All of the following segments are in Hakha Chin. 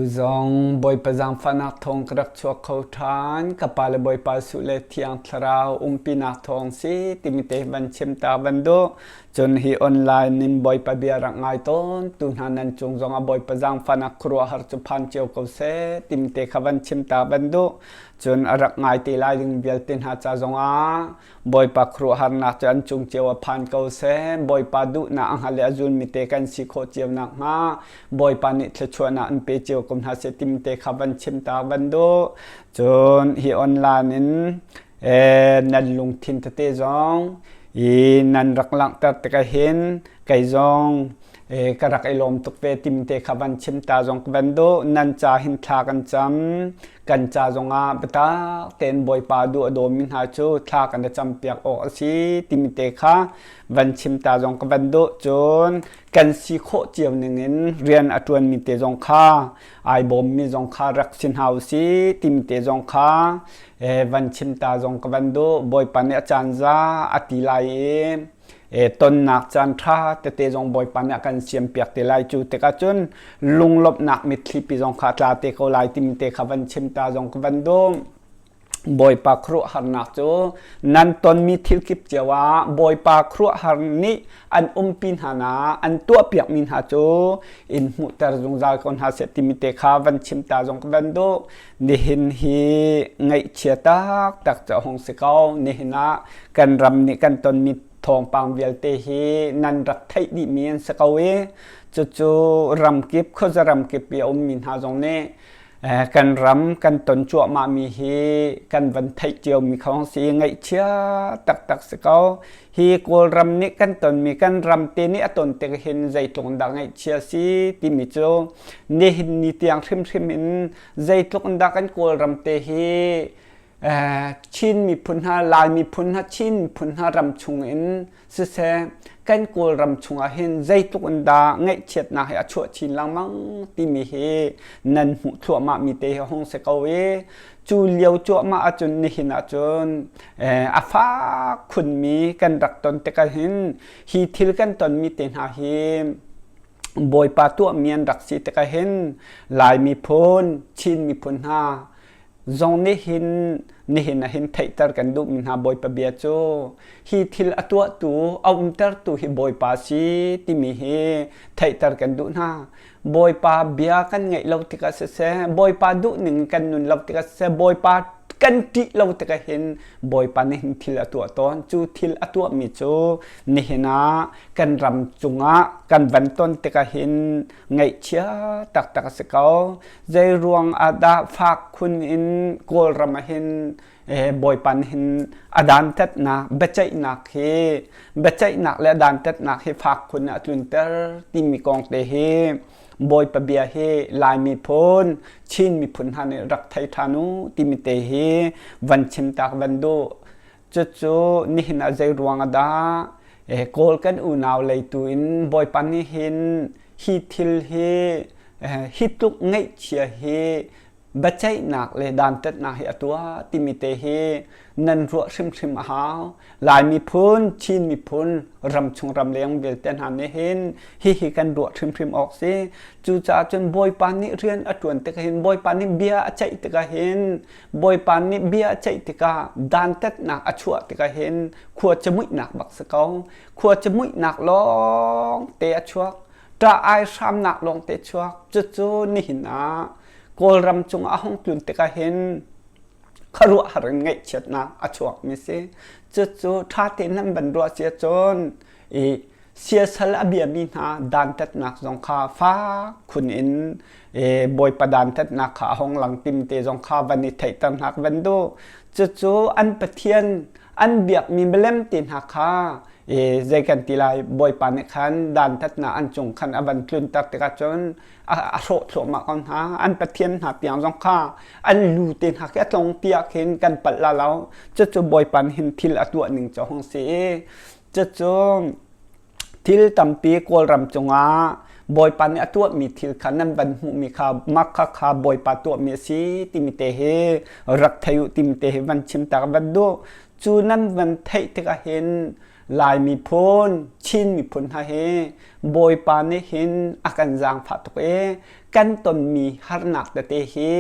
Zong Bawipa zaangfahnak thawng ka rak chuak kho ṭhan. Ka pa le Bawipa Suh le Thiang Thlarau umpinak thawng si timi te van chim ta van duh. Cun hi online in Bawipa bia rak ngai tawn tu hna nan cung zong ah Bawipa zaangfahnak khuaruahhar cu phan cio ko seh timi te kha van chim ta van duh. Cun a rak ngai te lai ding vialte hna ca zong ah Bawipa khuaruahharnak cu an cung cio a phan ko seh. Bawipa duhnak a hngal i a zulmi te kan si khawh cio nakhnga Bawipa nih thluachuahnak an pe cio ko hna seh timi te kha van chim ta van duh. Cun hi online in nan lungthin tete zong i nan rak langhter tikah hin kei zong ka rak i lawm tuk ve timi te kha van chim ta zong ka van duh. Nan ca hin thla kan cam. Kan ca zongah biatak tein Bawipa duh a dawmi hna cu thla kan i campiak awk a si timi te kha van chim ta zong ka van duh. Cun kan si khawh cio ningin rian a ṭuanmi te zong kha ai bawmmi zong kha rak si hna u si timi te zong kha van chim ta zong ka van duh. Bawipa nih a caan za a ti lai i tonnak caan ṭha tete zong Bawipa nih a kan siampiak te lai. Cu tikah cun lunglawmhnak mitthli pi zong kha a tla te ko lai timi te kha van chim ta zong ka van duh. Bawipa khuaruahharnak cu nan tonmi thil kip cio ah Bawipa khuaruahhar nih an umpi hna na an tuahpiakmi hna cu in hmuhter zungzal ko hna seh timi te kha van chim ta zong ka van duh. Nihin hi ngaihchia taktak cu a hung si ko. Nihin ah kan ram nih kan tonmi thawngpang vialte hi nan rak theih dihmi an si ko i cucu ramkip khuaza ramkip i a ummi hna zong nih kan ram kan ton cuahmahmi hi kan van theih ciomi kha hung si i ngaihchia taktak si ko. Hi Kawlram nih kan tonmi kan ram te nih a ton tik hin zeitluk in dah ngaihchia si timi cu nihin ni tiang hrimhrim in zeitluk in dah kan Kawlram te hi Chin miphun hna, Lai miphun hna, Chin miphun hna ram chung in siseh kan Kawlram chungah hin zeitluk in dah ngaihchiatnak hi a chuah chin lengmang timi hi nan hmuh thluahmah mi te hi hung si ko i cu lio cuahmah ahcun nihin ahcun a fak khunmi kan rak ton tikah hin hi thil kan tonmi te hna hi Bawipa tuahmi an rak si tikah hin Lai miphun, Chin miphun hna zong nih hin nihin ah hin theihter kan duhmi hna Bawipa bia cu hi thil a tuahtu a umtertu hi Bawipa si timi hi theihter kan duh hna. Bawipa bia kan ngaih lo tikah siseh, Bawipa duhning kan nun lo tikah siseh, Bawipa kan ṭih lo tikah hin Bawipa nih hin thil a tuah tawn. Cu thil a tuahmi cu nihin ah kan ram cungah kan van ton tikah hin ngaihchia taktak a si ko. Zei ruang ah dah fak khun in Kawlram ah hin Bawipa nih hin a dantatnak, biaceihnak hi biaceihnak le dantatnak hi fak khun in a tlunter timi kong te hi Bawipa bia hi Lai miphun, Chin miphun hna nih rak thei ṭhan u timi te hi van chim tak van duh. Cucu nihin ah zei ruang ah dah Kawl kan unau leitu in Bawipa nih hin hi thil hi hi tluk ngaihchia hi biaceihnak le dantatnak hi a tuah timi te hi nan ruah hrimhrim a hau. Lai miphun, Chin miphun, ramchung ramleng vialte hna nih hin hihi kan ruah hrimhrim awk si. Cucaah cun Bawipa nih rian a ṭuan tikah hin Bawipa nih bia a ceih tikah hin Bawipa nih bia a ceih tikah dantatnak a chuah tikah hin khua camuihnak bak si ko. Khua camuihnak lawng te a chuak. Ṭah ai hramnak lawng te chuak. Cucu nihin ah Kawlram cungah a hung tlun tikah hin khuaruahhar in ngaihchiatnak a chuakmi si. Cucu ṭha tein nan van ruah si ahcun i siasal a biami hna dantatnak zong kha fak khun in Bawipa dantatnak kha a hung lang tim te zong kha van i theihter hna ka van duh. Cucu an Pathian an biakmi milem te hna kha zei kan ti lai Bawipa nih khan dantatnak an cung khan a van tlunter tikah cun a hrawh thluahmah ko hna. An pathian hna tiang zong kha an lu te hna khi a tlong tiah khin kan palh la lo. Cucu Bawipa nih hin thil a tuah ning cu hung si i cucu thil tampi Kawlram cungah Bawipa nih a tuahmi thil kha nan van hmuhmi kha mak kha kha Bawipa tuahmi a si timi te hi rak thei u timi te hi van chim ta ka van duh. Cu nan van theih tikah hin Lai miphun, Chin miphun hna hi Bawipa nih hin a kan zaangfah tuk i kan tonmi harnak tete hi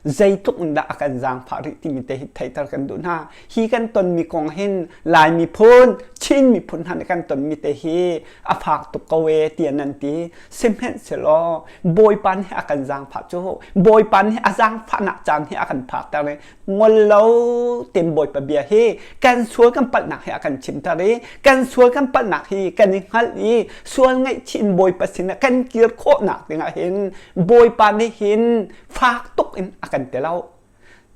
zeitluk in dah a kan zaangfah rih timi te hi theihter kan duh hna. Hi kan tonmi kong hin Lai miphun, Chin miphun hna nih kan tonmi te hi a fak tuk ko e tiah nan ti. Sihmanhsehlaw Bawipa nih a kan zaangfah cu Bawipa nih a zaangfahnak caan hi a kan phakter i ngol lo tein Bawipa bia hi kan sual kan palhnak hi a kan chimter i kan sual kan palhnak hi kan i hngalh i sual ngaihchih in Bawipa sinah kan kir khawhnak dingah hin Bawipa nih hin fak tuk in a kan ti lo.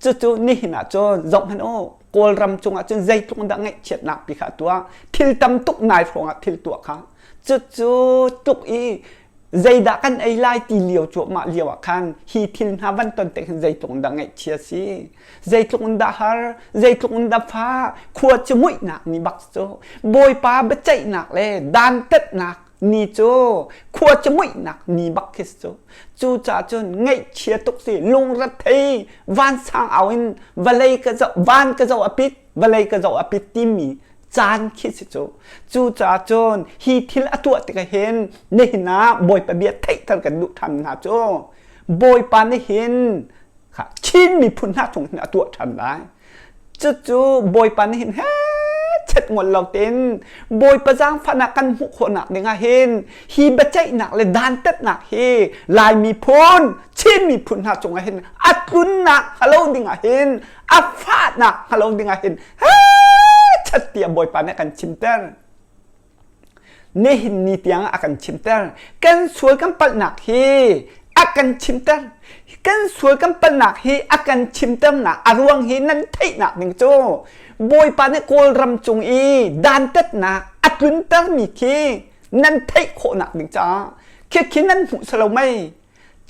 Cucu nihin ah cun zohhmanh u Kawlram cungah cun zeitluk dah ngaihchiatnak pi kha a tuah thil tam tuk nai hrawngah thil tuah kha cucu tluk i zeidah kan ei lai ti lio cuahmah lio ah khan hi thil hna van ton tik hin zeitluk in dah ngaihchia si zeitluk in dah har zeitluk in dah fa khua cu muihnak ni bak cu bawipa biaceihnak le dantatnak ni cu khua cu muihnak ni bak khi cu cucaah cun ngaihchia tuk si lungrethei vansang au in vawlei ka zoh van ka zoh a pit vawlei ka zoh a pit timi caan khi si cu cucaah cun hi thil a tuah tikah hin nihin ah Bawipa bia theihter kan duh ṭhan hna cu Bawipa nih hin Chin miphun hna chung hin a tuah ṭhan lai cucu Bawipa nih hin he chet ngol lo tein Bawipa zaangfahnak kan hmuh khawhnak dingah hin hi biaceihnak le dantatnak hi Lai miphun Chin miphun hna cungah hin a tlunnak hnga dingah hin a fahnak hnga lo dingah hin chat tiah Bawipa nih a kan chimter. Nihin ni tiang a kan chimter. Kan sual kan palhnak hi a kan chimter. Kan sual kan palhnak hi a kan chimternak a ruang hi nan theihnak ding cu Bawipa nih Kawlram cung i dantatnak a tluntermi khi nan theih khawhnak ding caah khi khi nan hmuh salo mei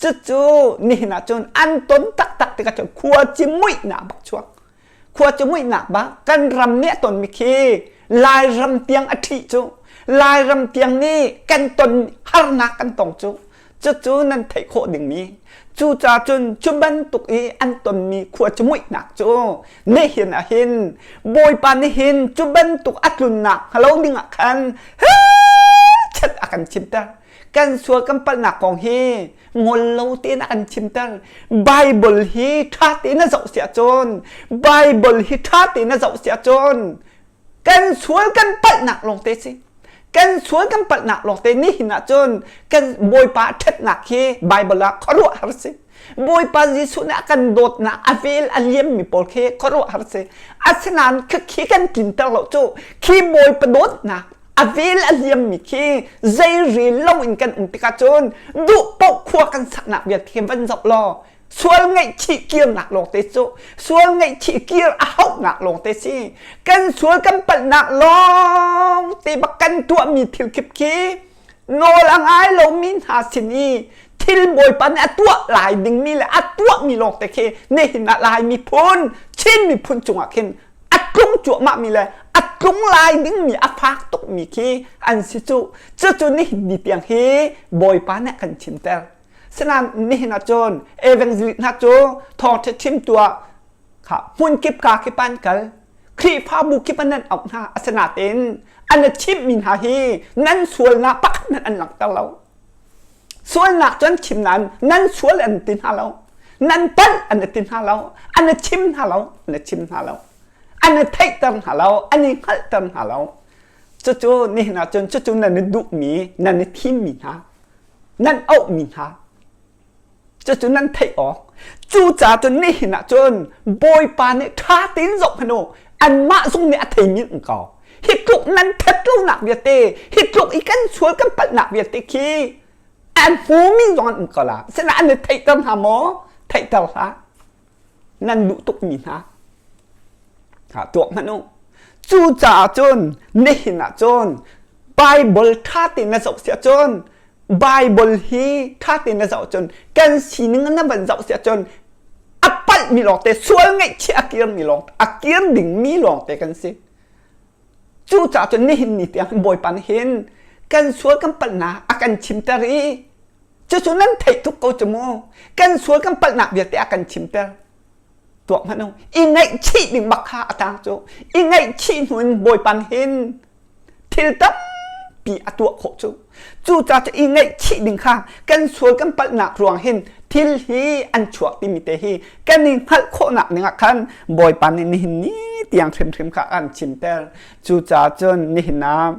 Cucu nihin ah cun an ton taktak tikah cun khua ci muihnak bak chuak. Khua ci muihnak bak kan ram nih a tonmi khi Lairam tiang a ṭhih cu. Lairam tiang nih kan ton harnak kan tong cu. Cucu nan theih khawh dingmi. Cucaah cun cu bantuk i an tonmi khua ci muihnak cu nihin ah hin Bawipa nih hin cu bantuk a tlunnak hnga ding ah khan chet a kan chimter. Kan sual kan palhnak kong hi ngol lo tein a kan chimter. Bible hi ṭha tein a zoh si ahcun Bible hi ṭha tein a zoh si ahcun kan sual kan palhnak lawngte si. Kan sual kan palhnak lawngte nihin ahcun kan Bawipa ṭhatnak hi Bible ah khuaruahhar si. Bawipa Jesuh nih a kan dawtnak a vel a liammi pawl khi khuaruahhar si. Asinain khi kan tlinter lo cu khi Bawipa dawtnak a vel a liammi khi zei rel lo in kan um tikah cun duh paoh khua kan saknak vialte khi van zoh law sual ngaihchih kirnak lawngte cu sual ngaihchih kir a hauhnak lawngte si kan sual kan palhnak lawngte bak kan tuahmi thil kip khi nawl a ngai lomi hna sin i thil bawipa nih a tuah lai dingmi le a tuahmi lawngte khi nihin ah Lai miphun Chin miphun cungah khin a tlung cuahmahmi le a tlung lai dingmi a fak tukmi khi an si cu cucu nihin ni tiang hi bawipa nih a kan chimter sinain nihin ah cun evangelist hna cu thawngṭha chim tuah kha hmun kip ka kip an kal Khrihfabu kip an nan auh hna asinain an a chimmi hna hi nan sualnak pakhat hmanh an langhter lo Sualnak cu an chim nain nan sual an ti hna lo. Nan palh an ti hna lo. An i chim hna lo. An i chim hna lo. An i theihter hna lo. An i hngalhter hna lo. Cucu nihin ah cun cucu nan i duhmi, nan i thimmi hna, nan auhmi hna, cucu nan theih awk. Cucaah cun nihin ah cun Bawipa nih ṭha tein zoh hmanh u, anmah zong nih a theimi an ko. Hi tluk nan that lonak vialte, hi tluk i kan sual kan palhnak vialte khi an hmumi zong an um ko la. Sinain an i theihter hna maw? Theihter hlah. Nan duh tukmi hna. Ha, tuak hmanh u. Cucaah cun nihin ah cun Bible ṭha tein na zoh si ahcun Bible hi ṭha tein na zoh cun kan sining na van zoh si ahcun a palhmi lawngte sual ngaihchih a kirmi lawng a kir dingmi lawngte kan si. Cucaah cun nihin ni tiang Bawipa nih hin kan sual kan palhnak a kan chimter i cucu nan theih tuk ko cu mu kan sual kan palhnak vialte a kan chimter tuak hmanh u i ngaihchih ding bak kha a tang cu i ngaihchih hnu in Bawipa nih hin thil tampi. tampi a tuah khawh cu. Cucaah cu i ngaihchih ding kha kan sual kan palhnak ruang hin thil hi an chuak timi te hi kan i hngalh khawhnak ding ah khan Bawipa nih nihin ni tiang hrimhrim kha an chimter. Cucaah cun nihin ah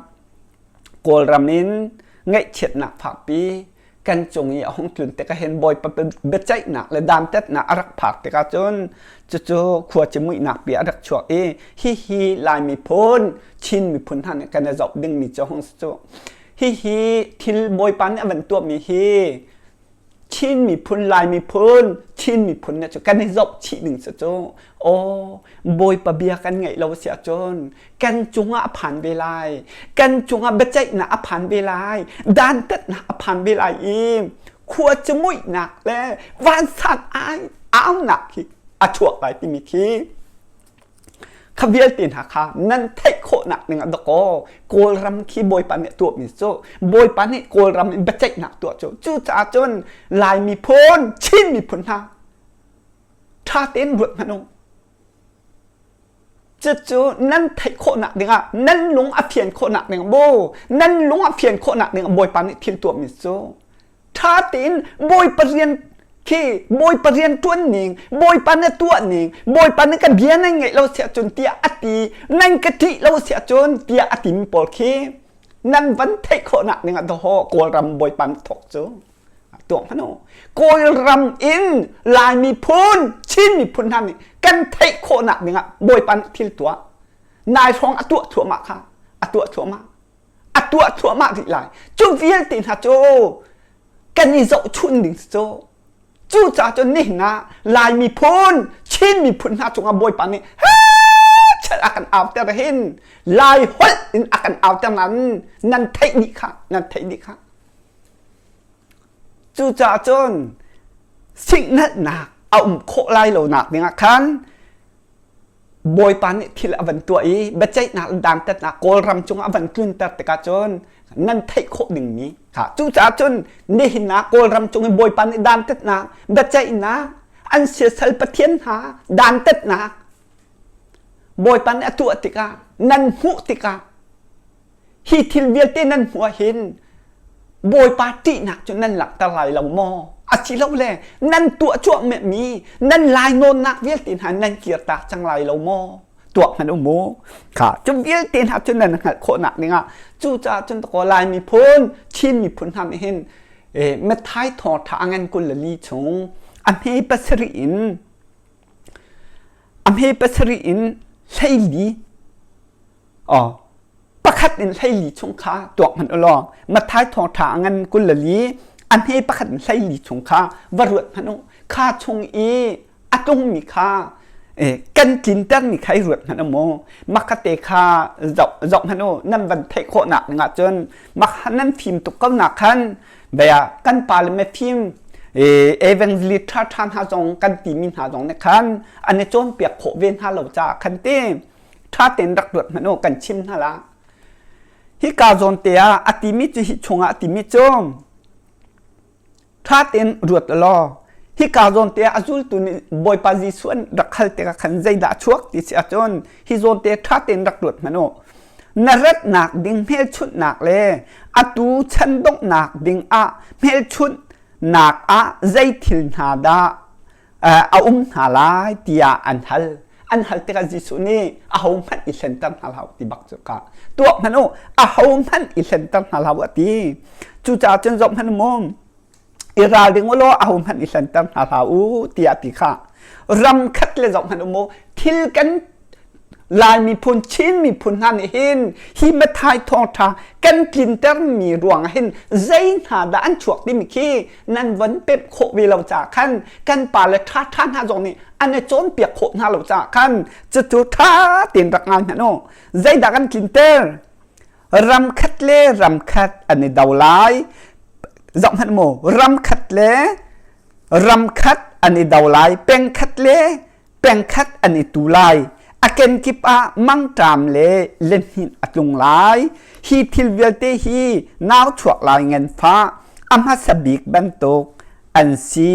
Kawlram in ngaihchiatnak fakpi kan cung i a hung tlun tikah hin Bawipa biaceihnak le dantatnak a rak phak tikah cun cucu khua ci muihnak pi a rak chuak i hihi Lai miphun Chin miphun hna nih kan i zoh dingmi cu hung si cu. Hihi thil Bawipa nih a van tuahmi hi Chin miphun, Lai miphun, Chin miphun nih cu kan i zoh chih ding cu cu aw Bawipa bia kan ngaih lo si ahcun kan cungah a phan ve lai kan cungah biaceihnak a phan ve lai dantatnak a phan ve lai i khua cu muihnak le vansan ai aunak hi a chuak lai timi khi Kha vialte hna kha nan theih khawhnak ding ah dawkaw Kawlram khi Bawipa nih a tuahmi cu Bawipa nih Kawlram in biaceihnak tuah cu cucaah cun Lai miphun Chin miphun hna ṭha tein ruat hmanh u. Cucu nan theih khawhnak ding ah nan lung a fian khawhnak ding bu nan lung a fian khawhnak ding ah Bawipa nih thil tuahmi cu ṭha tein Bawipa rian khi Bawipa rian ṭuan ning Bawipa na tuah ning Bawipa na ka bia nan ngaih lo siah cun tiah a ti nan ka ṭih lo siah cun tiah a timi pawl khi nan van theih khawhnak ding ah dawh Kawlram Bawipa na thawk cu tuah hmanh u Kawlram in Lai miphun Chin miphun hna nih kan theih khawhnak ding ah Bawipa nih thil tuah nai hrawng a tuah thluahmah kha a tuah thluahmah a tuah thluahmah rih lai cu vialte hna cu kan i zohchun ding cu cucaah cun nihin ah Lai miphun Chin miphun hna cungah Bawipa nih chel a kan auter hin Lai holh in a kan auter nain nan theih dih kha nan theih dih kha cucaah cun siknalhnak a um khawh lai lo nak dingah khan Bawipa nih thil a van tuah i biaceihnak le dantatnak Kawlram cungah a van tlunter tikah cun nan theih khawh dingmi kha cucaah cun nihin ah Kawlram cung i Bawipa nih dantatnak biaceihnak an siasal pathian hna dantatnak Bawipa nih a tuah tikah nan hmuh tikah Hi thil vialte nan hmuh ahhin Bawipa ṭihnak cu nan langhter lai lo maw? Asilole nan tuah cuahmahmi nan lainawnnak vialte hna nan kirtak cang lai lo maw? Tuah hmanh u mu. Kha cu vialte hna cu nan hngalh khawhnak dingah cucaah cun takaw Lai miphun, Chin miphun hna nih hin Matthai thawngṭha a ngan 24 chung a hme pasarih in a hme pasarih in 14 Aw, pakhat in 14 chung kha tuak hmanh u law Matthai thawngṭha a ngan 24 a hme pakhat in 14 chung kha va ruat hmanh u. Kha chung i a tlungmi kha kan tlintermi kha i ruat hmanh u mu. Makhate kha zoh zoh hmanh u nan van theih khawhnak ding ahcun makha nan fim tuk ko nak khan bia kan pa le mifim evangelist ṭha ṭha hna zong kan timi hna zong nih khan an i cawnpiak khawh ve hna lo caah khan ti ṭha tein rak ruat hmanh u kan chim hna la hika zawn te ah a timi cu hi chungah a timi cu ṭha tein ruat law hika zawn te ah a zultu nih Bawipa Jesuh an rak hal tikah khan zeidah a chuak ti si ahcun hi zawn te ṭha tein rak ruat hmanh u na ratnak ding hmelchunhnak le atu chan donghnak ding ah hmelchunhnak ah zei thil hna dah a um hna lai tiah an hal. An hal tikah Jesuh nih ahohmanh i hlenter hna hlah u ti bak cu ka tuah hmanh u ahohmanh i hlenter hna hlah u a ti. Cucaah cun zoh hmanh mu i ralring u law ahohmanh i hlenter hna hlah u tiah ti kha ram khat le zoh hmanh u mu thil kan Lai miphun Chin miphun hna nih hin hi Matthai thawngṭha kan tlintermi ruangah hin zei hna dah an chuak timi khi nan von pemh khawh ve lo caah khan kan pale ṭhaṭha hna zong nih an i cawnpiak khawh hna lo caah khan cucu ṭha tein rak ngai hmanh u. Zeidah kan tlinter? Ram khat le ram khat an i do lai. Zoh hmanh mu, ram khat le ram khat an i do lai, peng khat le pengkhat an i tu lai. A kenkip ah mangṭam le lihnin a tlung lai. Hi thil vialte hi nau chuak lai nganfah a hmasa bik bantuk an si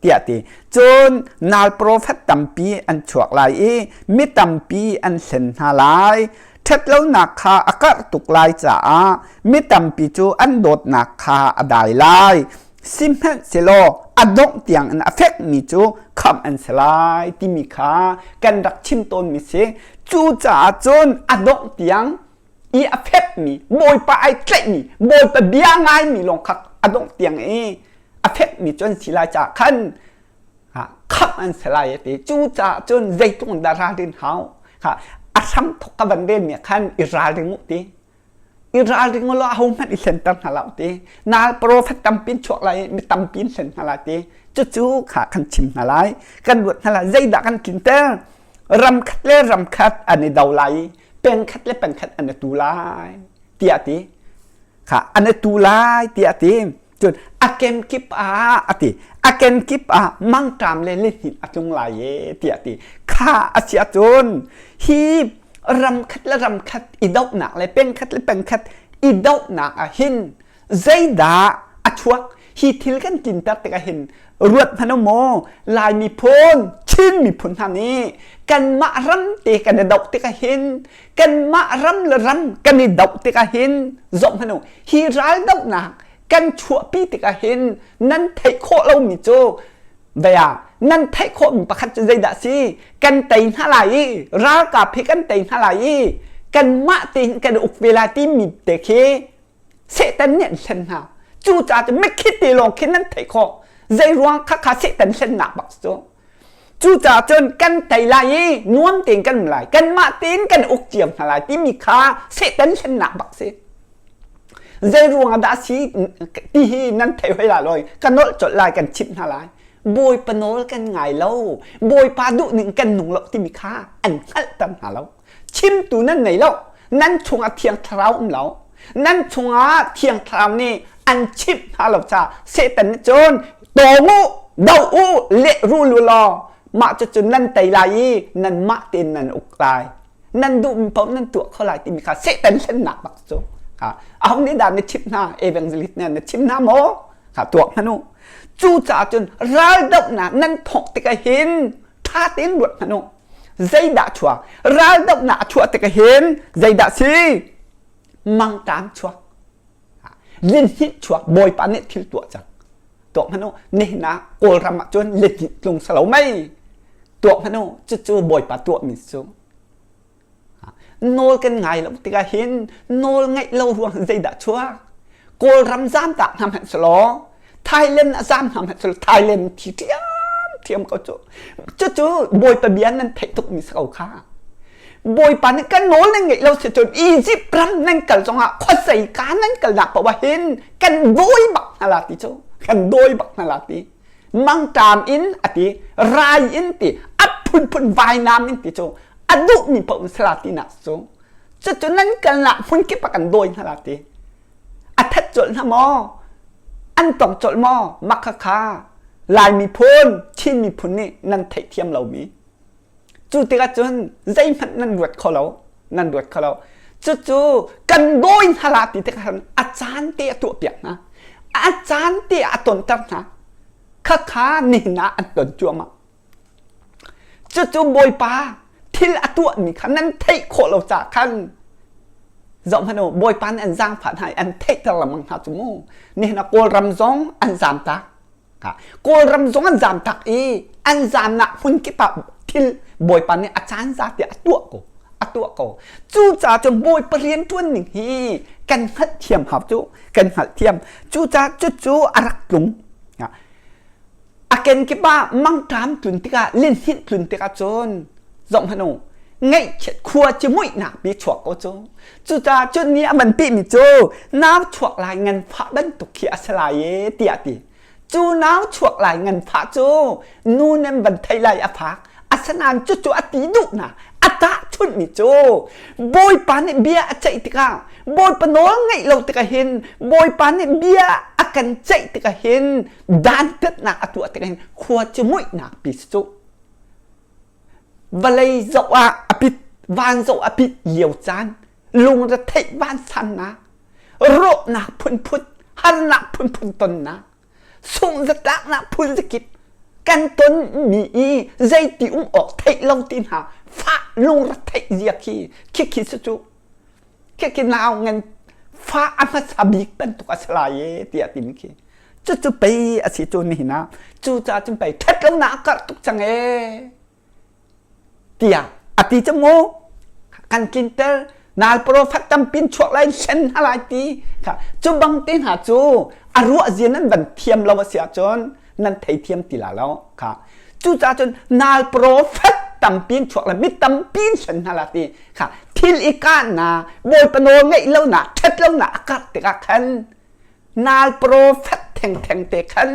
tiah ti. Cun nal profet tampi an chuak lai i mi tampi an hlen hna lai. Ṭhatlonak kha a karh tuk lai caah mi tampi cu an dawtnak kha a dai lai. Sihmanhsehlaw a dongh tiangin a fekmi cu khamh an si lai timi kha kan rak chim tawnmi si. Cucaah cun a dongh tiang i a fekmi, Bawipa ai tlaihmi, Bawipa bia ngaimi lawng kha a dongh tiang i a fekmi cu an si lai caah khan khamh an si lai a ti. Cucaah cun zeitluk in dah ralrin hau? Kha a hram thok ka van relmi ah khan i ralring u ti. I ralring u law ahohmanh i hlenter hna hlah u ti. Nal profet tampi in chuak lai i mi tampi in hlen hna lai ti. Cucu kha kan chim hna lai. Kan ruat hna lai. Zeidah kan tlinter? Ram khat le ram khat an i do lai i peng khat le peng khat an i tu lai tiah ti. Kha an i tu lai tiah ti. Cun a kenkip ah a ti. A kenkip ah mangṭam le lihninh a tlung lai e tiah a ti. Kha a si ahcun hi ram khat le ram khat i dohnak le peng khat le peng khat i dohnak ah hin zeidah a chuak? Hi thil kan tlinter tikah hin ruat hmanh u maw Lai miphun, Chin miphun hna nih kanmah ram te kan i doh tikah hin kanmah ram le ram kan i doh tikah hin zoh hmanh u hi raldohnak kan chuahpi tikah hin nan theih khawh lomi cu vea nan theih khawhmi pakhat cu zeidah si kan tei hna lai i ralkap hi kan tei hna lai i kanmah tein kan uk ve lai timi te khi Satan nih an hlen hna cucaah cu mikhit te lawng khin nan theih khawh zei ruang kha kha Satan hlennak bak cu Cucaah cun kan tei lai i nuam tein kan um lai. Kanmah tein kan uk cio hna lai timi kha Satan hlennak bak si. Zei ruangah dah si ti hi nan thei hoi la loi. Ka nolh colh lai kan chimh hna lai. Bawipa nawl kan ngai lo. Bawipa duhning kan nung lo timi kha an hngalhter hna lo. Chimtu nan nei lo. Nan chungah Thiang Thlarau um lo. Nan chungah Thiang Thlarau nih an chimh hna lo caah Satan nih cun tawng u, do u, lehrul u law mah cucu nan tei lai i nanmah tein nan uk lai. Nan duhmi paoh nan tuah kho lai timi kha Satan hlennak bak cu. Aho nih dah na chimh hna? Evangelist nih na chim hna maw? Kha tuah hmanh u. Cucaah cun raldohnak nan thawk tikah hin ṭha tein ruat hmanh u. Zeidah chuak? Raldohnak a chuah tikah hin zeidah si? Mangṭam chuak. Linhnih chuak Bawipa nih thil tuah cang. Tuah hmanh u. Nihin ah Kawlram ah cun lihninh tlung si lo mei. Tuah hmanh u. Cucu Bawipa tuahmi cu. Nawl kan ngai lo tikah hin nawl ngaih lo ruang zeidah chuak? Kawlram zamtak hna hmanh selaw Thailand a zam hna hmanh selaw Thailand thi ṭhiamṭhiam ko cu. Cucu Bawipa bia nan theih tukmi si ko kha. Bawipa nih kan nawl nan ngeih lo si cun Egypt ram nan kal zongah khuazei ka nan kalnak paoh ah hin kan dawi bak hna la ti cu. Kan dawi bak hna la ti. Mangṭam in a ti, rai in ti, a phunphun vainam in ti cu a duhmi paoh in sala tinak cu. Cucu nan kalnak hmun kip ah kan dawi hna la ti. A that colh hna maw? An tong colh maw? Mah khakha Lai miphun, Chin miphun nih nan theihthiam lomi. Cu tikah cun zeihmanh nan ruat kho lo. Nan ruat kho lo. Cucu kan dawi hna la ti tikah khan a caan te a tuahpiak hna. A caan te a tonter hna. Khakha nihin ah an ton cuahmah. Cucu Bawipa thil a tuahmi kha nan theih khawh lo caah khan zohhmanh u Bawipa nih an zaangfah hna i an theihter lengmang hna cu mu. Nihin ah Kawlram zong an zaamtak. Kawlram zong an zaamtak i an zaamnak hmun kip ah thil Bawipa nih a caan za tiah a tuah ko. A tuah ko. Cucaah cun Bawipa rianṭuan ning hi kan hngalhthiam hau cu. Kan hngalhthiam. Cucaah cucu a rak tlung. A kenkip ah mangṭam tlun tikah linhinh tlun tikah cun zohhmanh u ngaihchiat khua ci muihnak pi chuak ko cu cucaah cun ni a van pihmi cu nau chuak lai nganfah bantuk khi a si lai e tiah ti cu nau chuak lai nganfah cu nu nem van thei lai a fak asinain cucu a ti duhnak a tahchunhmi cu Bawipa nih bia a ceih tikah Bawipa nawl ngaih lo tikah hin Bawipa nih bia a kan ceih tikah hin dantatnak a tuah tikah hin khua cu muihnak pi si cu vawlei zoh ah a pit van zoh a pit lio caan lungretheih vansannak rawhnak phunphun harnak phunphun tonnak sungzatlaknak phun zakip kan ton mi i zeiti um awk theih lo ti hna fah lungretheih zia khi khi khi cu. Khi nau ngan fa a hmasa bik bantuk a si lai e tiah timi khi. Cucu pei a si cu nihin ah cucaah cun pei ṭhat lonak a karh tuk cang ee tiah a ti cu mu kan tlinter nal profet tampin chuak lai hlen hna lai ti kha cu bang te hna cu a ruah zia nan van thiam lo a si ahcun nan theithiam ti la lo kha cucaah cun nal profet tampin chuak lai mi tampin hlen hna la ti kha thil i kahnak bawipa nawl ngeih lonak ṭhat lonak a karh tikah khan nal profet thengtheng te khan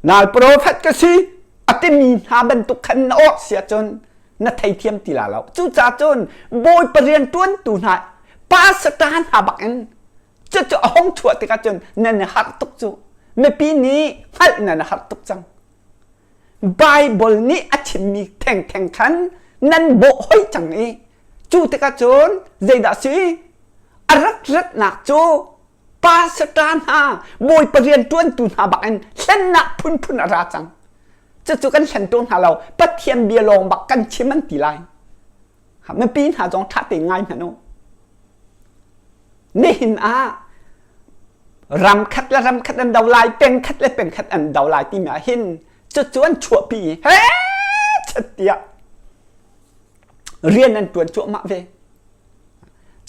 nal profet ka si a timi hna bantuk khan na awk si ahcun na theithiam ti la lo cucaah cun bawipa rian ṭuantu hna pastor hna bak in cucu a hong chuah tikah cun nan i harh tuk cu mipi nih hngalh nan i harh tuk cang Bible nih a chimmi thengtheng khan nan bawh hoi cang i cu tikah cun zeidah si a rak ratnak cu pastor hna bawipa rian ṭuantu hna bak in hlennak phunphun a ra cang cucu kan hlen ṭung hna lo Pathian bia lawng bak kan chim an ti lai mipi hna zong ṭha tein ngai hmanh u nihin ah ram khat le ram khat an do lai peng khat le peng khat an do lai timi ah hin cucu an chuahpi i he chat tiah rian an ṭuan cuahmah ve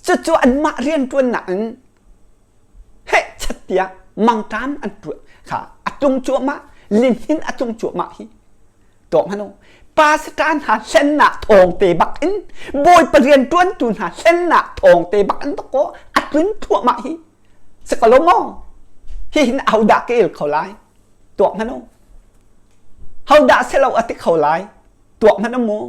cucu anmah rian ṭuannak in heh chat tiah mangṭam an ṭuan kha a tlung cuahmah lihnin a tlung cuahmah hi tuak hmanh u pastor hna hlennak thawng te bak in bawipa rian ṭuantu hna hlennak thawng te bak in dakaw a tlun thluahmah hi si ko lo maw hihin ahodah ka el kho lai tuak hmanh u hodah selo a ti kho lai tuak hmanh u mu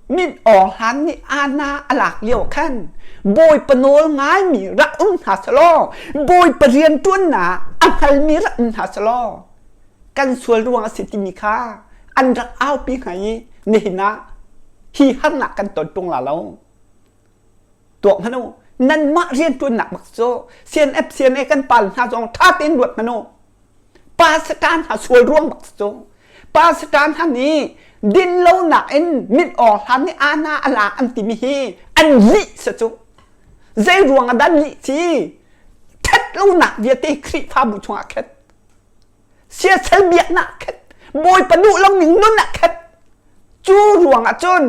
Min Aung Hlan nih aana a lak lio khan Bawipa nawl ngaimi rak um hna selaw Bawipa rianṭuannak a hngalmi rak um hna selaw kan sual ruang a si timi kha an rak aupi hnga i nihin ah hi harnak kan ton ṭung la lo. Tuak hmanh u. Nanmah rianṭuannak bak cu CNF CNA kan pal hna zong ṭha tein ruat hmanh u. Pastor hna sual ruang bak cu. Pastor hna nih din lonak in mit awng hlan nih ana a lak an timi hi an lih si cu. Zei ruang ah dah lih ci? Ṭhat lonak vialte Khrihfabu chungah khet. Siasal biaknak khet. Bawipa duh lo ning nun ah khet. Cu ruang ah cun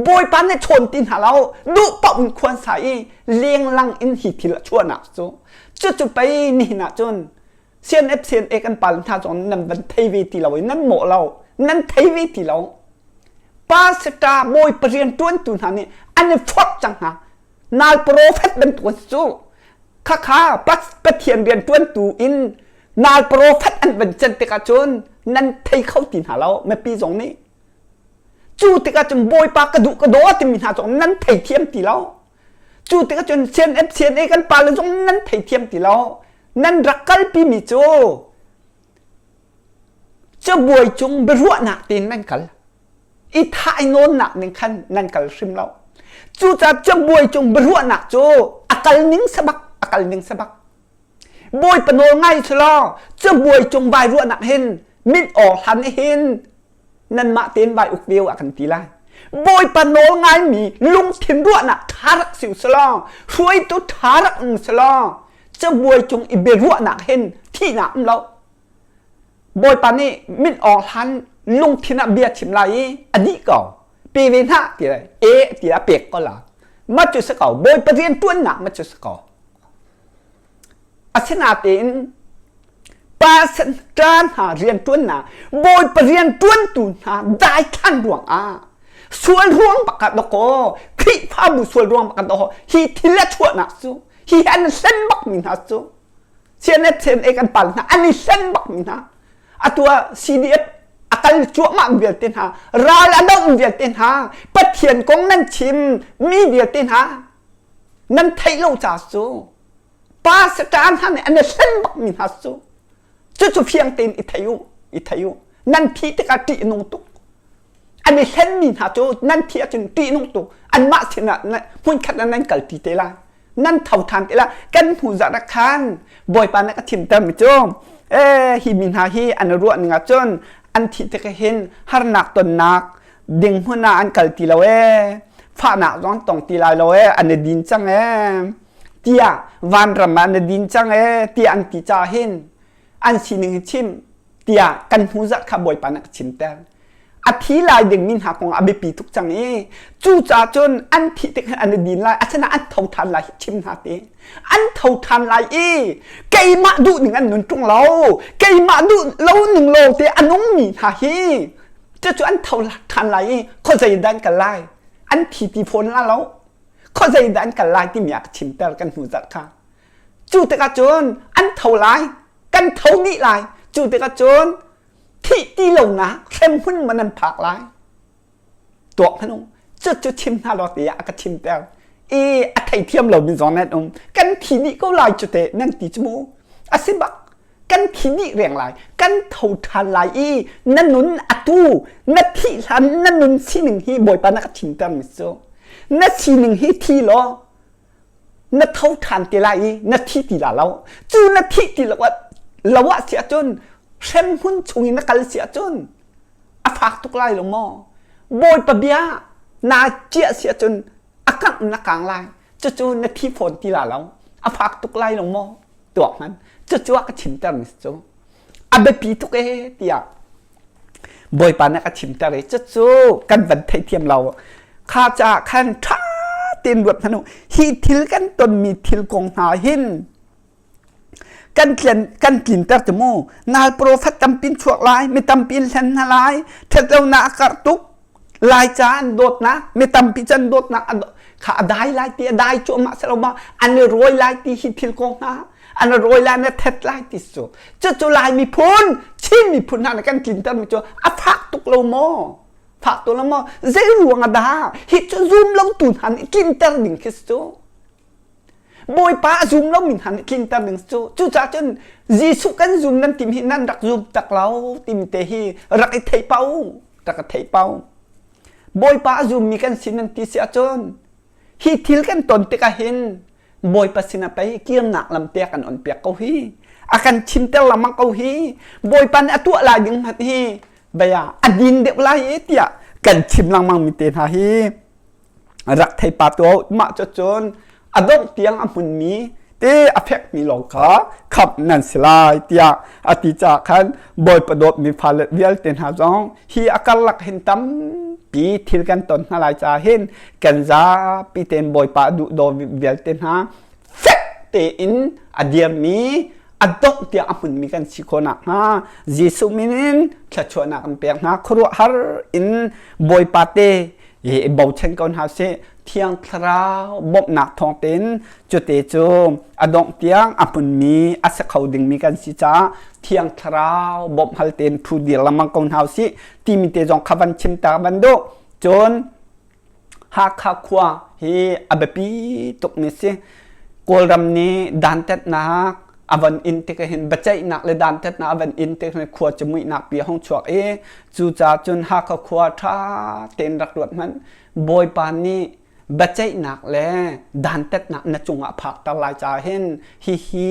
Bawipa nih chawn ti hna lo duh paoh in khuan sa i lenglang in hi thil a chuahnak cu. Cucu pei nihin ah cun CNF CNA kan pal hna zong nan van thei ve ti lo i nan mawh lo nan thei ve ti lo pastor bawi parian tuantu hna nih an i forh cang hna nal prophet bantuk an si cu khakha pathian rian tuantu in nal prophet an van can tikah cun nan thei kho ti hna lo mipi zong nih cu tikah cun bawipa ka duh ka daw timi hna zong nan thei thiam ti lo Cu tikah cun CNF CNA kan pale zong nan theithiam ti lo. Nan rak kalpimi cu cabuai cung biaruahnak tein nan kal. I thah i nawnnak ning khan nan kal hrim lo. Cucaah cabuai cung biaruahnak cu a kal ning sabak, a kal ning sabak. Bawipa nawl ngai selaw cabuai cung vai ruahnak hin mit awng hlan hin nanmah tein vai uk ve a kan ti lai. Bawipa nawl ngaimi lungthin ruahnak ṭha rak si usulaw hruaitu ṭha rak um selaw cabuai cung i biaruahnak hin thihnak um lo. Bawipa nih mit awng hlan lungthin ah bia chim lai i a dih ko. Pe ve hna ti lai. E ti a pek ko la. Ma cu si ko. Bawipa rian ṭuannak ma cu si ko. Asinain pa ṭa hna rianṭuannak Bawipa rianṭuantu hna daithlan ruangah sual ruang bak ah dawkaw Khrihfabu sual ruang bak ah dawkaw hi thil a chuahnak cu hi an hlen bakmi hna cu CNF CNA kan pal hna an i hlen bakmi hna atu ah CDF a kal cuahmah vialte hna ral a doh vialte hna Pathian kong nan chim mi vialte hna nan theih lo ca cu pastor hna nih an i hlen bakmi hna cu cucu fiang tein i thei u i thei u nan thi tikah ṭih nung tuk an i hlenmi hna cu nan thi ahcun ṭih nung tuk anmah sinah hmunkhat ah nan kal ṭi te lai nan tho ṭhan te lai kan hnu zarh ah khan bawipa nih ka thimtermi cu ee hi mi hna hi an ruah ning ahcun an thih tikah hin harnak tonnak ding hmun ah an kal ti lo ee. Fahnak zong tong ti lai lo ee, an i din cang ee tiah vanram ah an i din cang ee tiah an ti caah hin an sining hi chim tiah kan hnu zarh kha Bawipa nih a ka chimter. A thi lai dingmi hna kong a biapi tuk cang i cucaah cun an thih tik hin an i din lai asinain an tho ṭhan lai hi chim hna ti. An tho ṭhan lai i keimah duh ning an nun ṭung lo keimah duh lo ning lawng te a nungmi hna hi cucu an tho ṭhan lai i khuazei dah an kal lai an thi ti fawn la lo khuazei dah an kal lai timi a ka chimter kan hnu zarh kha. Cu tikah cun an tho lai kan tho dih lai cu tikah cun thih ti lonak hremhmun man an phak lai tuak hmanh u cucu chim hna law tiah a ka chimter i a theithiam lomi zong nan um kan thi dih ko lai cu teh nan ti cu mu a si bak kan thi dih reng lai kan tho ṭhan lai i na nun atu na thih hlan na nun sining hi bawipa na ka chimter mi cu na sining hi thi law na tho ṭhan te lai i na thi ti la lo cu na thih ti lo lo ah si ahcun hremhmun chung in na kal si ahcun a fak tuk lai lo maw bawipa bia naa ciah si ahcun a kangh na kang lai cucu na thi fawn ti la lo a fak tuk lai lo maw tuak hman cucu a ka chimter mi cu a biapi tuk ee tiah Bawipa nih a ka chimter i cucu kan van theithiam lo. Kha caah khan ṭha tein ruat hmanh u. Hi thil kan tonmi thil kong hna hin kan tlen kan tlinter ti mu. Nal profet tampi in chuak lai, mi tampi in hlen hna lai, ṭhatlonak a karh tuk. Lai ca an dawtnak, mi tampi cu an dawtnak kha a dai lai ti a dai cuahmah si lo ma an i rawi lai ti hi thil kong hna an i rawi lai na thet lai ti cu cucu Lai miphun Chin miphun hna nih kan tlinter mi cu a fak tuk lo maw fak tuk lo maw zei ruang ah dah hi cu zum lo tu hna nih tlinter ding khi cu Bawipa a zum lo mi hna nih tlinter ding cu cucaah cun Jesuh kan zum nan tim hi nan rak zum tak lo timi te hi rak i thei pau rak i thei pau Bawipa a zummi kan si nan ti si ahcun hi thil kan ton tikah hin Bawipa sinah pei kirnak lam te a kan on piak ko hi a kan chimter lengmang ko hi Bawipa nih a tuah lai ding hmanh hi bia a din deuh lai e tiah kan chim lengmang mi te hna hi rak thei pa tu mah cu cun a dongh tiang a hmunmi te a fekmi lawng kha khamh nan si lai tiah a ti caah khan Bawipa dawtmi fale vialte hna zong hi a karlak hin tampi thil kan ton hna lai caah hin kan zapi tein Bawipa a duhdaw vialte hna fek tein a dirmi a dongh tiang a hmunmi kan si khawh nakhnga Jesuh min in thluachuahnak kan pek hna khuaruahhar in Bawipa te i bochan ko hna sih thiang thlarau bawmhnak thawng tein cute cu a dongh tiang a hmunmi a si kho dingmi kan si caah thiang thlarau bawmh hal tein phu dir lengmang ko hna usih timi te zong kha van chim ta van duh cun Hakha khua hi a biapi tuk mi si Kawlram nih dantatnak a van in tik hin biaceihnak le dantatnak a van in tik hin khua cu muihnak pi a hung chuak i cucaah cun Hakha khua ṭha tein rak ruat hmanh Bawipa nih biaceihnak le dantatnak na cungah phakter lai caah hin hihi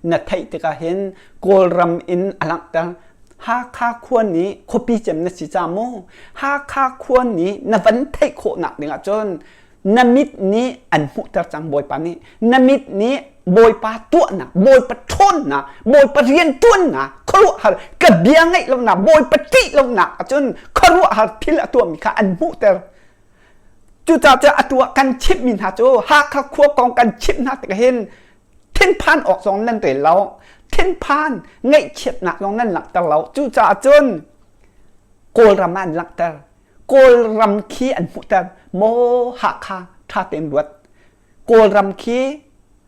na theih tikah hin Kawlram in a langhter Hakha khua nih khuapi cem na si ca mu Hakha khua nih na van theih khawhnak dingah cun na mit nih an hmuhter cang Bawipa nih na mit nih Bawipa tuahnak Bawipa ṭhawnnak Bawipa rianṭuannak khuaruahhar ka bia ngaih lonak Bawipa ṭih lonak ahcun khuaruahhar thil a tuahmi kha an hmuhter cucaah cun atu ah kan chimhmi hna cu Hakha khua kong kan chimh hna tikah hin thinphan awk zong nan rel lo thinphan ngaihchiatnak zong nan langhter lo cucaah cun Kawlram ah an langhter Kawlram khi an hmuhter maw Hakha ṭha tein ruat Kawlram khi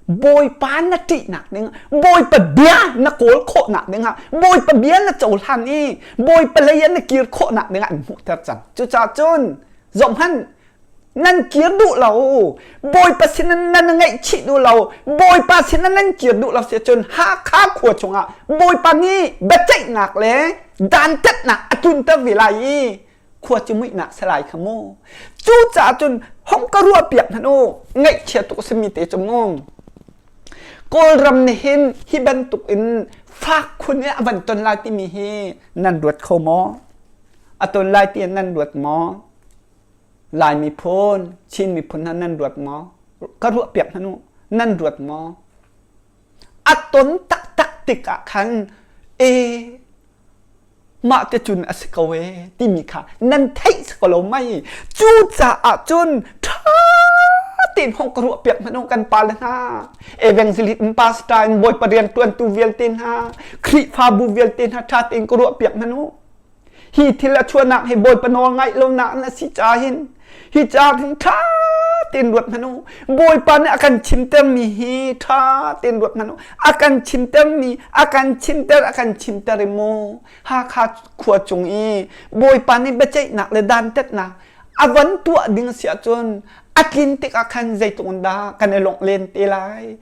Bawipa na ṭihnak ding Bawipa bia na kawl khawhnak dingah Bawipa bia na cohlan i Bawipa lei ah na kir khawhnak dingah an hmuhter cang cucaah cun zohhmanh nan kir duh lo Bawipa sin nan ngaihchih duh lo Bawipa sin nan kir duh lo si cun Hakha khua chungah Bawipa nih biaceihnak le dantatnak a tlunter ve lai i khua cu muihnak si lai kha mu cucaah cun hong ka ruah piak hmanh u ngaihchia tuk a simi te cu mu Kawlram nih hin hi bantuk in fak khun in a van ton lai timi hi nan ruat kho maw a ton lai ti nan ruat maw? Lai miphun, Chin miphun hna nan ruat maw? Ka ruah piak hmanh u. Nan ruat maw? A ton taktak tikah khan e mah te cun a si ko e timi kha nan theih si ko lo mei. Cucaah cun ṭha tein hong ka ruah piak hmanh u kan pale hna. Evangelist in pastor in Bawipa rian ṭuantu vialte hna, Khrihfabu vialte hna ṭha tein ka ruah piak hmanh u. Hi thil a chuahnak hi Bawipa nawl ngaih lonak na si ca hin hi ca hin ṭha tein ruat hmanh u. Bawipa nih a kan chimtermi hi ṭha tein ruat hmanh u. A kan chimtermi, a kan chimter, a kan chimter i mu Hakha khua cung i Bawipa nih biaceihnak le dantatnak a van tuah ding si ahcun a tlin tikah khan zeitluk in dah kan i lawngh len te lai.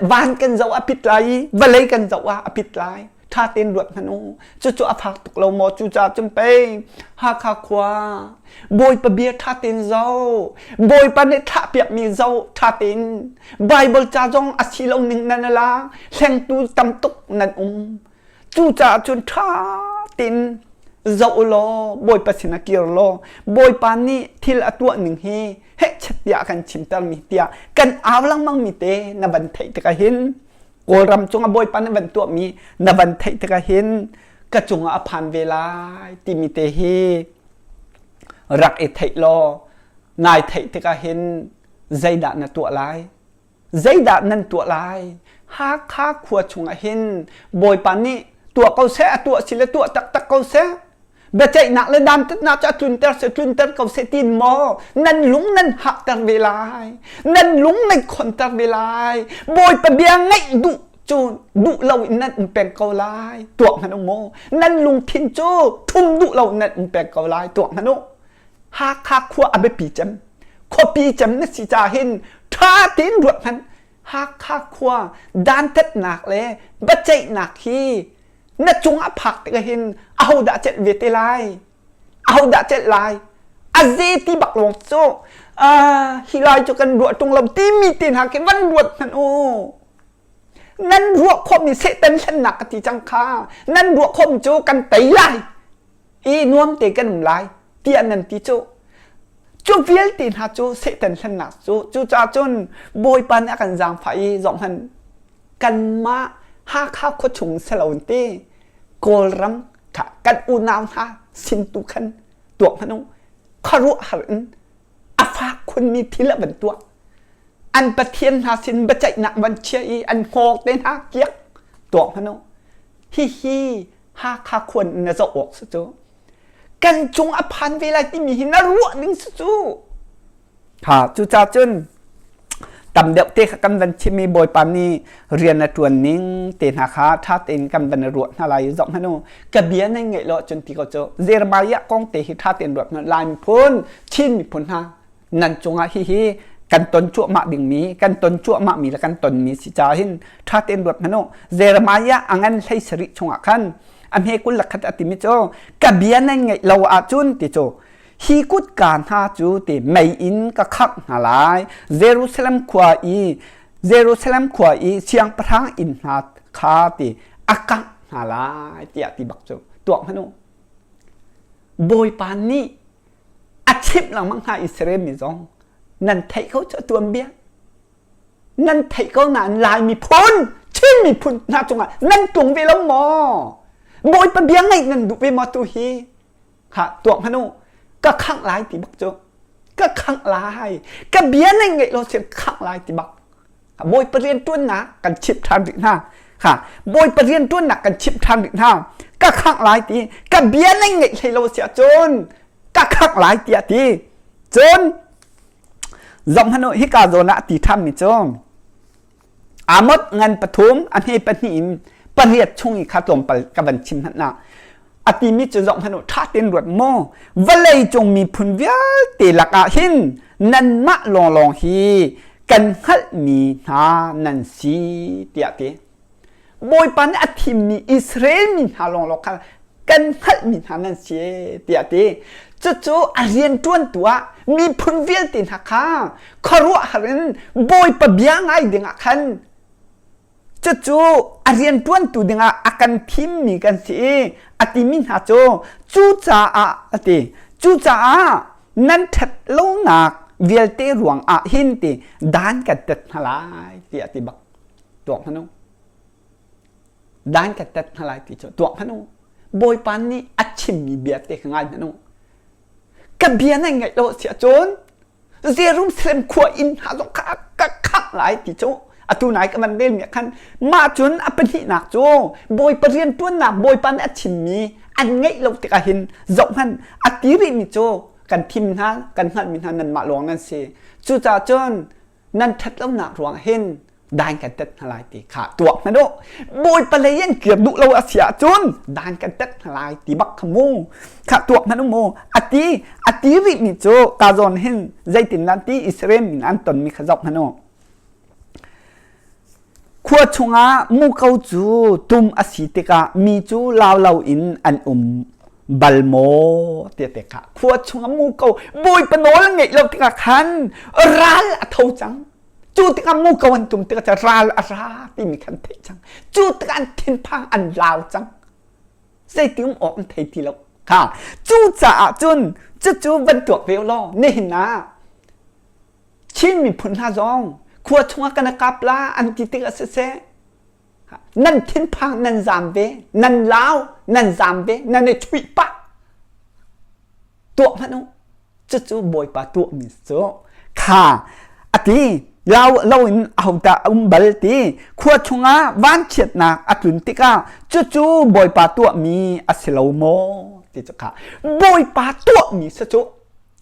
Van kan zoh a pit lai i vawlei kan zoh ah a pit lai. Ṭha tein ruat hmanh u. Cucu a fak tuk lo maw? Cucaah cun pei Hakha khua Bawipa bia ṭha tein zoh. Bawipa nih thlahpiakmi zoh ṭha tein. Baibal ca zong a si lo ning nan i lak. Hlengtu tam tuk nan um. Cucaah cun ṭha tein zoh u law Bawipa sinah kir law Bawipa nih thil a tuah ning hi hehchet tiah a kan chimtermi tiah kan au lengmang mi te na van theih tikah hin Kawlram cungah Bawipa na van tuahmi na van theih tikah hin ka cungah a phan ve lai timi te hi rak i theih law nai theih tikah hin zeidah na tuah lai? Zeidah nan tuah lai? Hakha khua chungah hin Bawipa nih tuah ko seh, a tuah si le tuah taktak ko seh. Biaceihnak le dantatnak cu a tlunter seh tlunter ko seh tiin maw nan lung nan hahter ve lai? Nan lung nan khonter ve lai? Bawipa bia ngaih duh cu duh lo in nan um peng ko lai. Tuak hmanh u mu. Nan lungthin cu thum duh lo in nan um peng ko lai. Tuak hmanh u. Hakha khua a biapi cem. Khuapi cem na si ca hin ṭha tein ruat hmanh. Hakha khua dantatnak le biaceihnak hi na cungah phak tikah hin ahodah celh ve te lai? Ahodah celh lai? A ze ti bak lawng cu hi lai cu kan ruah ṭung lo timi te hna khi van ruat hmanh u. Nan ruah khawhmi Satan hlennak ka ti cang kha. Nan ruah khawhmi cu kan tei lai i nuam te kan um lai tiah nan ti cu. Cu vialte hna cu Satan hlennak cu cucaah cun Bawipa nih a kan zaangfah i zohhmanh kanmah Hakha khuachung si te Kawlram kha kan unau hna sin tu khan tuah hmanh u khuaruahhar in a fak khunmi thil a van tuah an pathian hna sin biaceihnak van chia i an hngawng te hna kiak tuah hmanh u hihi Hakha khuan na zoh awk si cu kan cung a phan ve lai timi hi na ruah ding si cu Ha cucaah cun tam deuh te kha kan van chim i Bawipa nih rian a ṭuan ning te hna kha ṭha tein kan van ruah hna lai i zoh hmanh u. Ka bia nan ngaih lo ahcun ti ko cu Jeremiah kong te hi ṭha tein ruat hmanh Lai miphun, Chin miphun hna nan cungah hihi kan ton cuahmah dingmi, kan ton cuahmahmi le kan tonmi si caah hin ṭha tein ruat hmanh u. Jeremiah a ngan 17 chungah khan a hme 21 a timi cu ka bia nan ngaih lo ahcun ti cu Hi kutka hna cu ti mei in ka khangh hna lai. Jerusalem khua i Jerusalem khua i siangpahrang inn hna kha ti a kangh hna lai tiah ti bak cu tuak hmanh u. Bawipa nih a chimh lengmang hna Israel mi zong nan theih ko cu a tuanbia. Nan theih ko nain Lai miphun, Chin miphun hna cungah nan tlung ve lo maw? Bawipa bia ngaih nan duh ve maw tu hi? Kha tuak hmanh u. Ka khangh lai ti bak cu. Ka khangh lai. Ka bia nan ngaih lo sin khangh lai ti bak. Bawipa rian ṭuannak kan chimh ṭhan rih hna. Kha Bawipa rian ṭuannak kan chimh ṭhan rih hna. Ka khangh lai ti. Ka bia nan ngaih hlei lo si ahcun ka khangh lai tiah ti. Cun zoh hmanh u hika zawn ah a ti ṭhanmi cu Amos ngan pathum a hme pahnih in pariat chung i kha tlawmpal ka van chim hmanh ah a timi cu zoh hmanh u ṭha tein ruat maw vawlei cung miphun vialte lakah hin nanmah lawnglawng hi kan hngalhmi hna nan si tiah ti. Bawipa nih a thimmi Israel mi hna lawnglawng kha kan hngalhmi hna nan si tiah ti. Cucu a rianṭuantu ah miphun vialte hna kha khuaruahhar in Bawipa bia ngai dingah khan cucu a rianṭuantu dingah a kan thimmi kan si i a timi hna cu cucaah a ti. Cucaah Nan ṭhat lonak vialte ruang ah hin ti dan kan tet hna lai tiah ti bak tuak hmanh u. Dan kan tet hna lai ti cu tuak hmanh u. Bawipa nih a chimmi bia te kha ngai hmanh u. Ka bia nan ngaih lo si ahcun Jerusalem khua inn hna zong kha ka khangh lai ti cu atu nai ka van rel mi khan mah cun a pahnihnak cu Bawipa rianṭuannak Bawipa nih a chimmi an ngeih lo tikah hin zohhmanh a ti rihmi cu kan thim hna kan hngalhmi hna nanmah lawng nan si cucaah cun nan ṭhatlonak ruang hin dan kan tet hna lai ti kha tuak hmanh u Bawipa lei an kir duh lo a si ahcun dan kan tet hna lai ti bak kha mu kha tuak hmanh u mu a ti a ti rihmi cu ka zawn hin zeitin lan ti Israel min an tonmi kha zoh hmanh u khua chungah muko cu tum a si tikah mi cu lau loin an um bal maw tiah te kha khua chungah muko Bawipa nawl ngeih lo tikah khan ral a tho cang Cu tikah muko an tum tikah ral a ra timi khan theih cang. Cu tikah an thinphang an lau cang. Zeitin um awk an thei ti lo. Ha cucaah cun cucu van tuak ve law nihin ah Chin miphun hna zong khua chungah kan kap la an ti tikah siseh nan thinphang nan zam ve nan lau nan zam ve nan i chuih pah tuah hmanh u cucu Bawipa tuahmi cu kha a ti lau loin ahodah a um bal ti khua chungah vanchiatnak a tlun tikah cucu Bawipa tuahmi a si lo maw ti cu kha Bawipa tuahmi si cu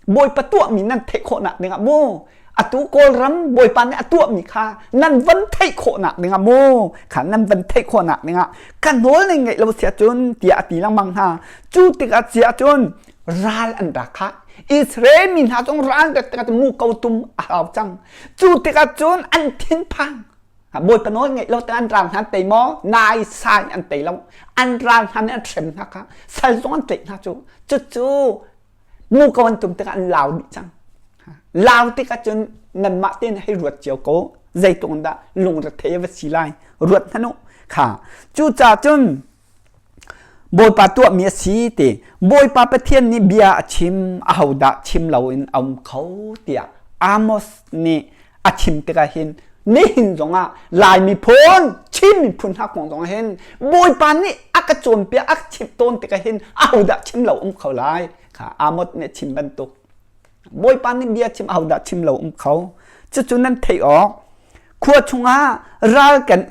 Bawipa tuahmi nan theih khawhnak dingah mu atu Kawlram Bawipa nih a tuahmi kha nan van theih khawhnak dingah mu kha nan van theih khawhnak dingah ka nawl nan ngeih lo sia cun tiah a ti lengmang hna cu tikah cia cun ral an rak khah Israel mi hna zong ral rak tikah mu ko tum a hau cang cu tikah cun an thinphang Bawipa nawl ngeih lo an ral hna an tei maw nai sai an tei lo an ral hna nih an hrem hna kha sal zong an tlaih hna cu cucu mu ko an tum tikah an lau dih cang lau tikah cun nanmah tein hei ruat cio ko zeitluk in dah lungrethei va si lai ruat hmanh u kha cucaah cun Bawipa tuahmi a si ti Bawipa Pathian nih bia a chim ahodah chim loin a um kho tiah Amos nih a chim tikah hin nihin zongah Lai miphun Chin miphun hna kong zongah hin Bawipa nih a ka cawnpiak a ka chimh tawn tikah hin ahodah chim lo um kho lai kha Amos nih a chim bantuk Bawipa nih bia chim ahodah chim lo um kho cucu nan theih awk khua chungah ral kan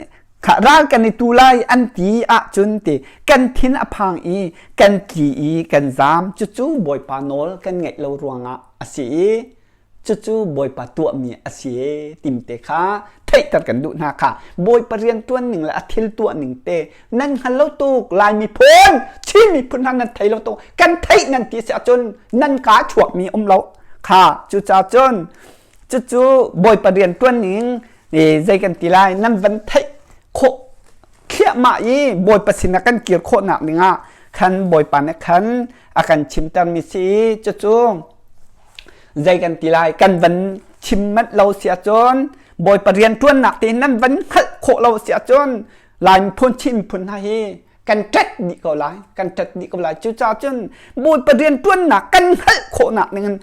ral kan i tu lai an ti ahcun ti kan thin a phang i kan tli i kan zaam cucu Bawipa nawl kan ngaih lo ruangah a si i cucu Bawipa tuahmi a si e timte kha theihter kan duh hna kha Bawipa rian ṭuan ning le a thil tuah ning te nan hngal lo tuk Lai miphun Chin miphun hna nan thei lo tuk kan theih nan ti si ahcun nan kaa chuakmi um lo kha cucaah cun cucu Bawipa rian ṭuan ning zei kan ti lai nan van theih khawh thliahmah i Bawipa sinah kan kir khawhnak dingah khan Bawipa nih khan a kan chimtermi si i cucu zei kan ti lai kan van chim manh lo si ahcun Bawipa rianṭuannak te nan van hngalh khawh lo si ahcun Lai miphun Chin miphun hna hi kan ṭet dih ko lai kan ṭet dih ko lai cucaah cun Bawipa rianṭuannak kan hngalh khawhnak dingin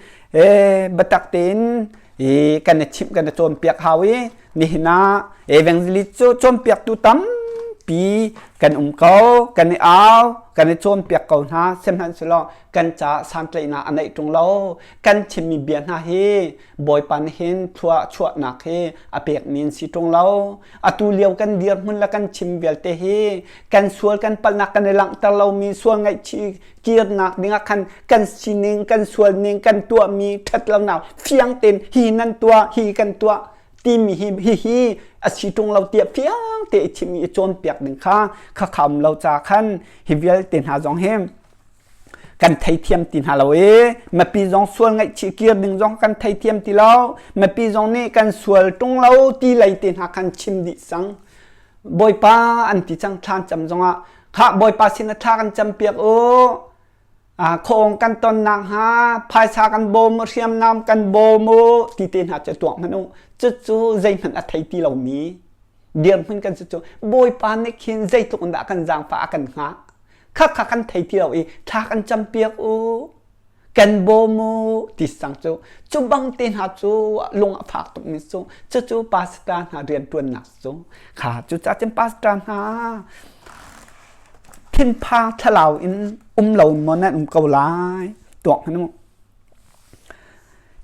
biatak tein i kan i chimh kan i cawnpiak hau i nihin ah evangelist cu cawnpiaktu tampi kan um ko kan i au kan i cawnpiak ko hna sihmanhsehlaw kan caah santlaihnak a neih ṭung lo kan chimmi bia hna hi Bawipa nih hin thlua chuahnak hi a pekmi an si ṭung lo atu lio kan dirhmun le kan chim vialte hi kan sual kan palhnak kan i langhter lomi sual ngaihchih kirnak dingah khan kan sining kan sualning kan tuahmi ṭhatlonak fiang tein hi nan tuah hi kan tuah timi hi hi hi a si ṭung lo tiah fiang te i chim i cawnpiak ding kha kha kham lo ca khan hi vialte hna zong hi kan theithiam ti hna lo i mipi zong sual ngaihchih kir ding zong kan theithiam ti lo mipi zong nih kan sual ṭung lo ti lei te hna khan chim dih cang Bawipa an ti cang thlan cam zongah khah Bawipa sin a thla kan cam piak u khawng kan ton nak hnga phaisa kan bawm u hriamnam kan bawm u ti te hna cu tuak hmanh u cucu zeihmanh a thei ti lomi dirhmun kan si cu Bawipa nih khin zeitluk in dah kan zaangfah a kan hngah kha kha kan thei ti lo i thla kan cam piak u. Kan bawm u ti sang cu cu bang te hna cu lung a fak tuk mi cu cucu pastor hna riantuannak cu kha cu ca cun pastor hna thinphang thlalau in um lo maw nan um ko lai tuak hmanh mu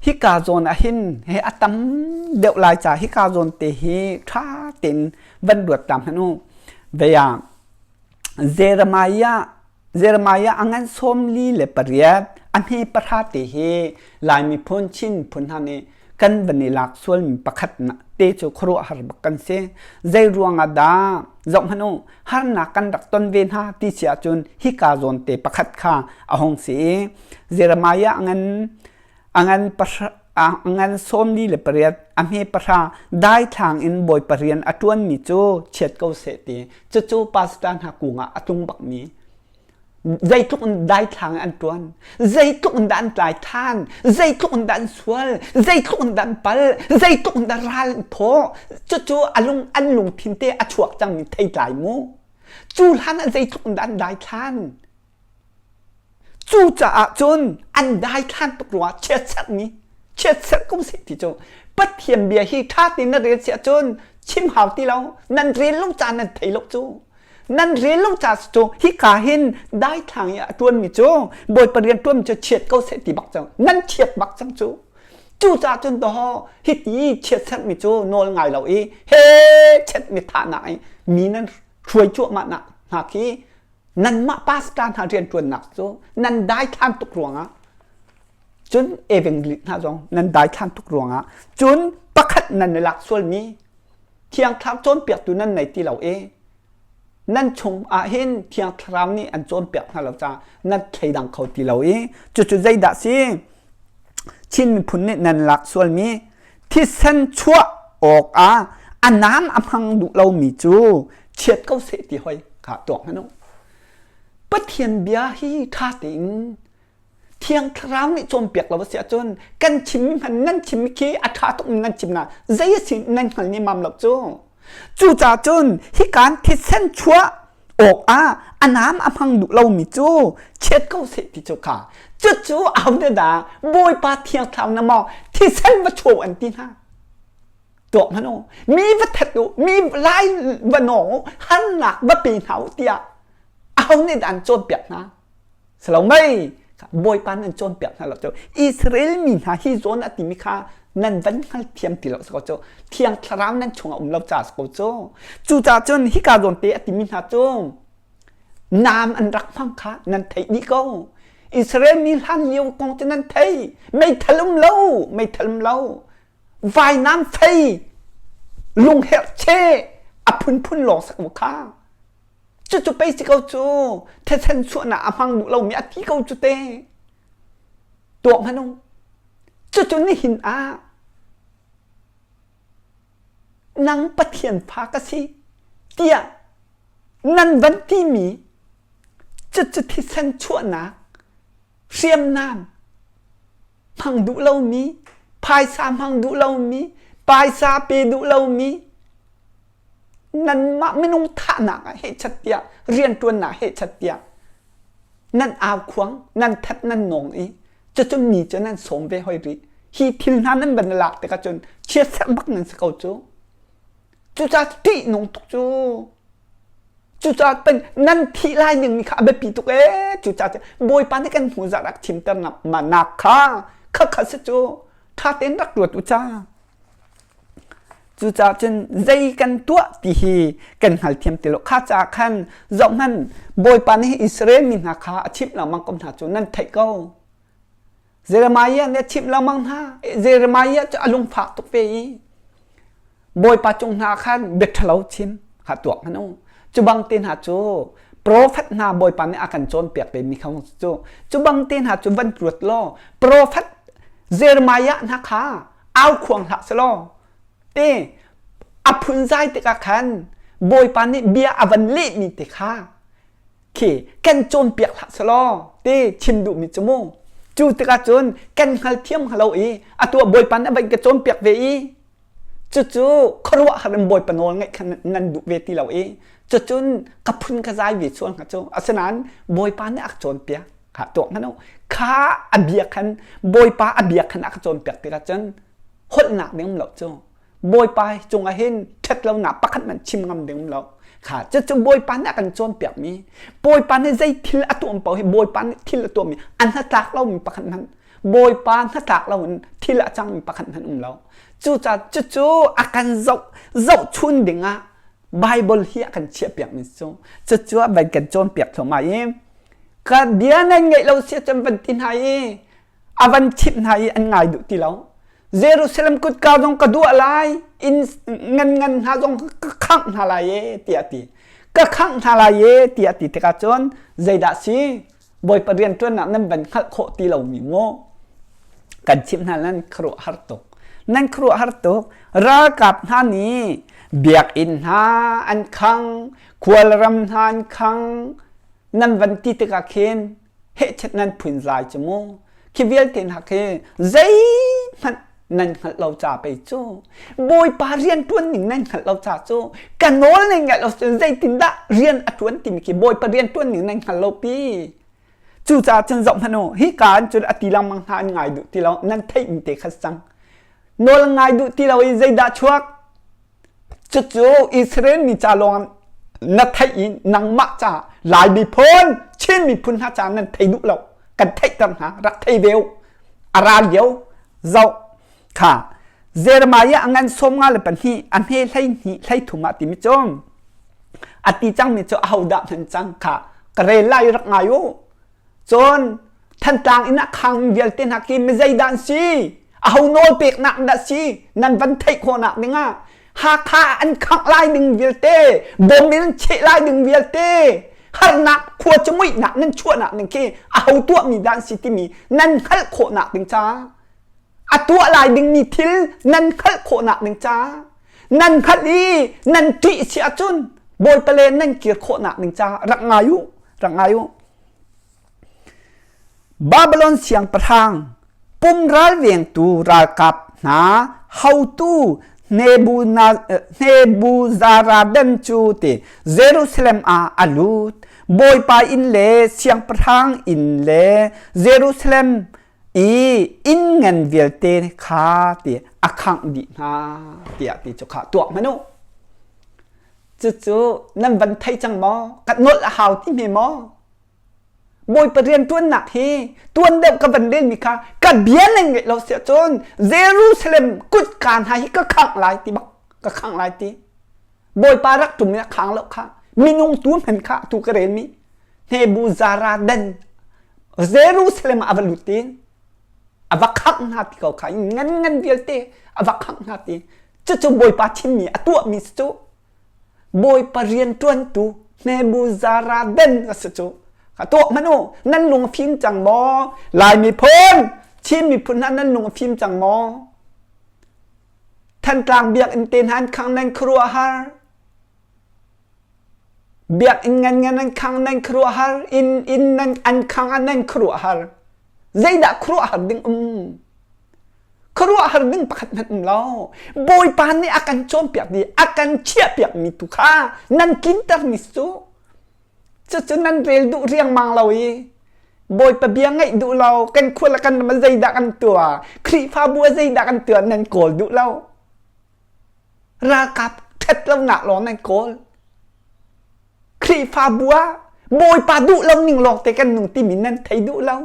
hika zawn ah hin he a tam deuh lai ca hika zawn te hi ṭha tein van ruat ta hmanh u vei ah Jeremiah Jeremiah a ngan 48 a hme pahra te hi Lai miphun Chin phun hna nih kan van i lak sualmi pakhat te cu khuaruahhar bak kan si. Zei ruangah dah zoh hmanh u harnak kan rak ton ve hna ti si ahcun hika zawn te pakhat kha a hung si i Jeremiah a ngan a ngan pahra a ngan 48 a hme pahra daithlang in Bawipa rian a ṭuanmi cu chiat ko seh ti cucu pastor hna kung ah a tlung bakmi zeitluk in daithlang an ṭuan zeitluk in dah an tlai ṭhan zeitluk in dah an sual zeitluk in dah an pal zeitluk in dah ral an thawh cucu a lung an lungthin te a chuak cangmi theitlai mu cu hlan ah zeitluk in dah an daithlan Cucaah cun an daithlan tuk ruangah chiatserhmi chiatserh ko seh ti cu Pathian bia hi ṭha tein na rel si ahcun chim hau ti lo nan rel lo ca nan thei lo cu nan rel lo ca cu hika hin daithlang i a ṭuanmi cu Bawipa rian ṭuanmi cu chiat ko seh ti bak cang nan chiat bak cang cu cucaah cun dawh hiti chiatserhmi cu nawl ngai lo i he chiat mi thahnak i mi nan hruai cuahmah nak hna khi nanmah pastor hna rianṭuannak cu nan daithlan tuk ruangah cun evangelist hna zong nan daithlan tuk ruangah cun pakhat nan i lak sualmi thiang thlarau cawnpiaktu nan nei ti lo i nan chung ah hin thiang thlarau nih an cawnpiak hna lo caah nan thleidang kho ti lo i cucu zeidah si Chin miphun nih nan lak sualmi thisen chuah awkah a naam a hmang duh lomi cu chiat ko seh ti hoi kha tuak hmanh u. Pathian bia hi ṭha tein Thiang Thlarau nih cawnpiak lo a si ahcun kan chimmi hmanh nan chimmi khi a ṭha tuk nan chim na zei a si nan hngal ni mam lo cu. Cucaah cun hikan thisen chuah awkah a naam a hmang duh lomi cu chiat ko seh ti cu kha cucu ahote dah Bawipa Thiang Thlarau na maw thisen va chuah an ti hna. Tuak hmanh u mi va that u mi lai va nawng u harnak va pe hna u tiah aho nih dah an cawnpiak hna silo mei bawipa nan cawnpiak hna lo cu Israel mi hna hi zawn a timi kha nan van hngal thiam ti lo ko cu thiang thlarau nan chungah um lo ca ko cu cucaah cun hika zawn te a timi hna cu naam an rak hmang kha nan theih dih ko Israel mi hlan lio kong cu nan thei meithal um lo meithal um lo vainam fei lungherh che a phunphun lawng sak mu kha cucu pei si ko cu thisen chuahnak a hmang duh lomi a ti ko cu te tuak hmanh u cucu nihin ah nang Pathian fa ka si tiah nan van timi cucu thisen chuahnak hriamnam hmang duh lomi, phaisa hmang duh lomi, paisa pe duh lomi, nanmah minung thahnak ah hehchat tiah rianṭuannak hehchat tiah nan au khuang, nan that nan nawng i cucun mi cu nan sawm ve hoi rih. Hi thil hna nan van lak tikah cun chiatserh bak nan si ko cu. Cucaah ṭihnung tuk cu. Cucaah pen nan thih lai dingmi kha a biapi tuk ee. Cucaah Bawipa nih kan hmu zah rak thimter nak kha kha kha si cu ṭha tein rak ruat u ca. Cucaah cun zei kan tuah ti hi kan hngalthiam ti lo. Kha caah khan zohhmanh Bawipa nih Israel mi hna kha a chimh lengmang ko hna cu nan theih ko. Jeremiah nih a chimh lengmang hna. Jeremiah cu a lungfak tuk ve i Bawipa cung hna khan bia ṭhalo chim kha tuak hmanh u. Cu bang te hna cu profet hna Bawipa nih a kan cawnpiak vemi kha cu cu bang te hna cu van ruat law profet Jeremiah hna kha au khuang hlah selaw te a phunzai tikah khan Bawipa nih bia a van lehmi te kha khi kan cawnpiak hlah selaw ti chim duhmi cu mu cu tikah cun kan hngalthiam hnga lo i atu ah Bawipa nih a van ka cawnpiak ve i cucu khuaruahhar in Bawipa nawl ngaih kha nan duh ve ti lo i cucun ka phun ka zai ve sual hnga cu asinain Bawipa nih a ka cawnpiak kha tuak hmanh u kha. Kha a bia khan Bawipa a bia khan a ka cawnpiak tikah cun holhnak ding um lo cu. Bawipa cungah hin ṭhatlonak pakhat hmanh chim ngam ding um lo. Kha cucu Bawipa nih a kan cawnpiakmi Bawipa nih zei thil a tuah paoh hi Bawipa nih thil a tuahmi a hnatlak lomi pakhat hmanh Bawipa hnatlak loin thil a cangmi pakhat hmanh um lo. Cucaah cucu a kan zoh zohchun dingah Bible hi a kan chiahpiakmi cu cucu a van kan cawnpiak thluahmah i ka bia nan ngaih lo si ahcun van ti hna i a van chimh hna i an ngai duh ti lo. Jerusalem kutka zong ka duah lai, inn ngan ngan hna zong ka khangh hna lai e tiah a ti. Ka khangh hna lai e tiah a ti tikah cun zeidah si Bawipa rianṭuannak nan van hngalh khawh ti lomi maw? Kan chimh hna nan khuaruahhar tuk. Nan khuaruahhar tuk. Ralkap hna nih biakinn hna an khang, khualram hna an khang, nan van ti tikah khin hehchet nan phun zai cu mu. Khi vialte hna khi zeihmanh nan hngalh lo ca pei cu Bawipa rian ṭuan ning nan hngalh lo ca cu ka nawl nan ngaih lo cun zeitindah rian a ṭuan timi khi Bawipa rian ṭuan ning nan hngal lo pi. Cucaah cun zoh hmanh u, hika an cun a ti lengmang hna an ngai duh ti lo, nan theihmi te kha cang. Nawl ngai duh ti lo i zeidah chuak? Cucu Israel mi ca lawng na theih i nangmah ca Lai miphun, Chin miphun hna ca nan thei duh lo. Kan theihter hna, rak thei ve u. A ra lio zoh kha Jeremiah a ngan 52 a hme 12 thum ah timi cu a ti cangmi cu ahodah hman cang kha ka rel lai rak ngai u. Cun Thantlang inn ah khang vialte hna khi mi zeidah an si? Aho nawl peknak dah si? Nan van theih khawhnak dingah Hakha an khangh lai ding vialte, bom in an cheh lai ding vialte, harnak khua cu muihnak nan chuahnak ding khi aho tuahmi dah an si timi nan hngalh khawhnak ding ca a tuah lai dingmi thil nan hngalh khawhnak ding ca nan hngalh i nan ṭih si ahcun Bawipa le nan kir khawhnak ding ca rak ngai u rak ngai u Babylon siangpahrang pum ralvengtu ralkap hna haotu Nebuzaradan cu ti Jerusalem ah a lut. Bawipa inn le siangpahrang inn le Jerusalem i inn ngan vialte kha ti a khangh dih hna tiah ti cu kha tuah hmanh u. Cucu nan van thei cang maw? Ka nolh a hau ti hme maw? Bawipa rianṭuannak hi tuan deuh ka van relmi kha ka bia nan ngaih lo siah cun Jerusalem kutka hna hi ka khangh lai ti bak ka khangh lai ti. Bawipa rak ṭum in a khang lo kha minung tu hman kha tu ka relmi Nebuzaradan Jerusalem ah a va lut i a va khangh hna ti ko kha ngan ngan vialte a va khangh hna ti cucu Bawipa chimmi a tuahmi si cu Bawipa rianṭuantu Nebuzaradan a si cu ka tuah hmanh u nan lung a fim cang maw Lai miphun Chin miphun hna nan lung a fim cang maw Thantlang biakinn te hna an khang nan khuaruahhar Biakinn ngan ngan an khang nan khuaruahhar inn inn nan an khang ah nan khuaruahhar zeidah khuaruahhar ding um khuaruahhar ding pakhat hmanh um lo Bawipa nih a kan cawnpiak di a kan chiahpiak mi tu kha nan tlinter mi cu cucu nan rel duh riangmang lo i Bawipa bia ngaih duh lo kan khua le kan ram ah zeidah kan tuah Khrihfabu ah zeidah kan tuah nan kawl duh lo Ralkap ṭhat lonak lawng nan kawl. Khrihfabu ah Bawipa duh lo ning lawng te kan nung timi nan thei duh lo.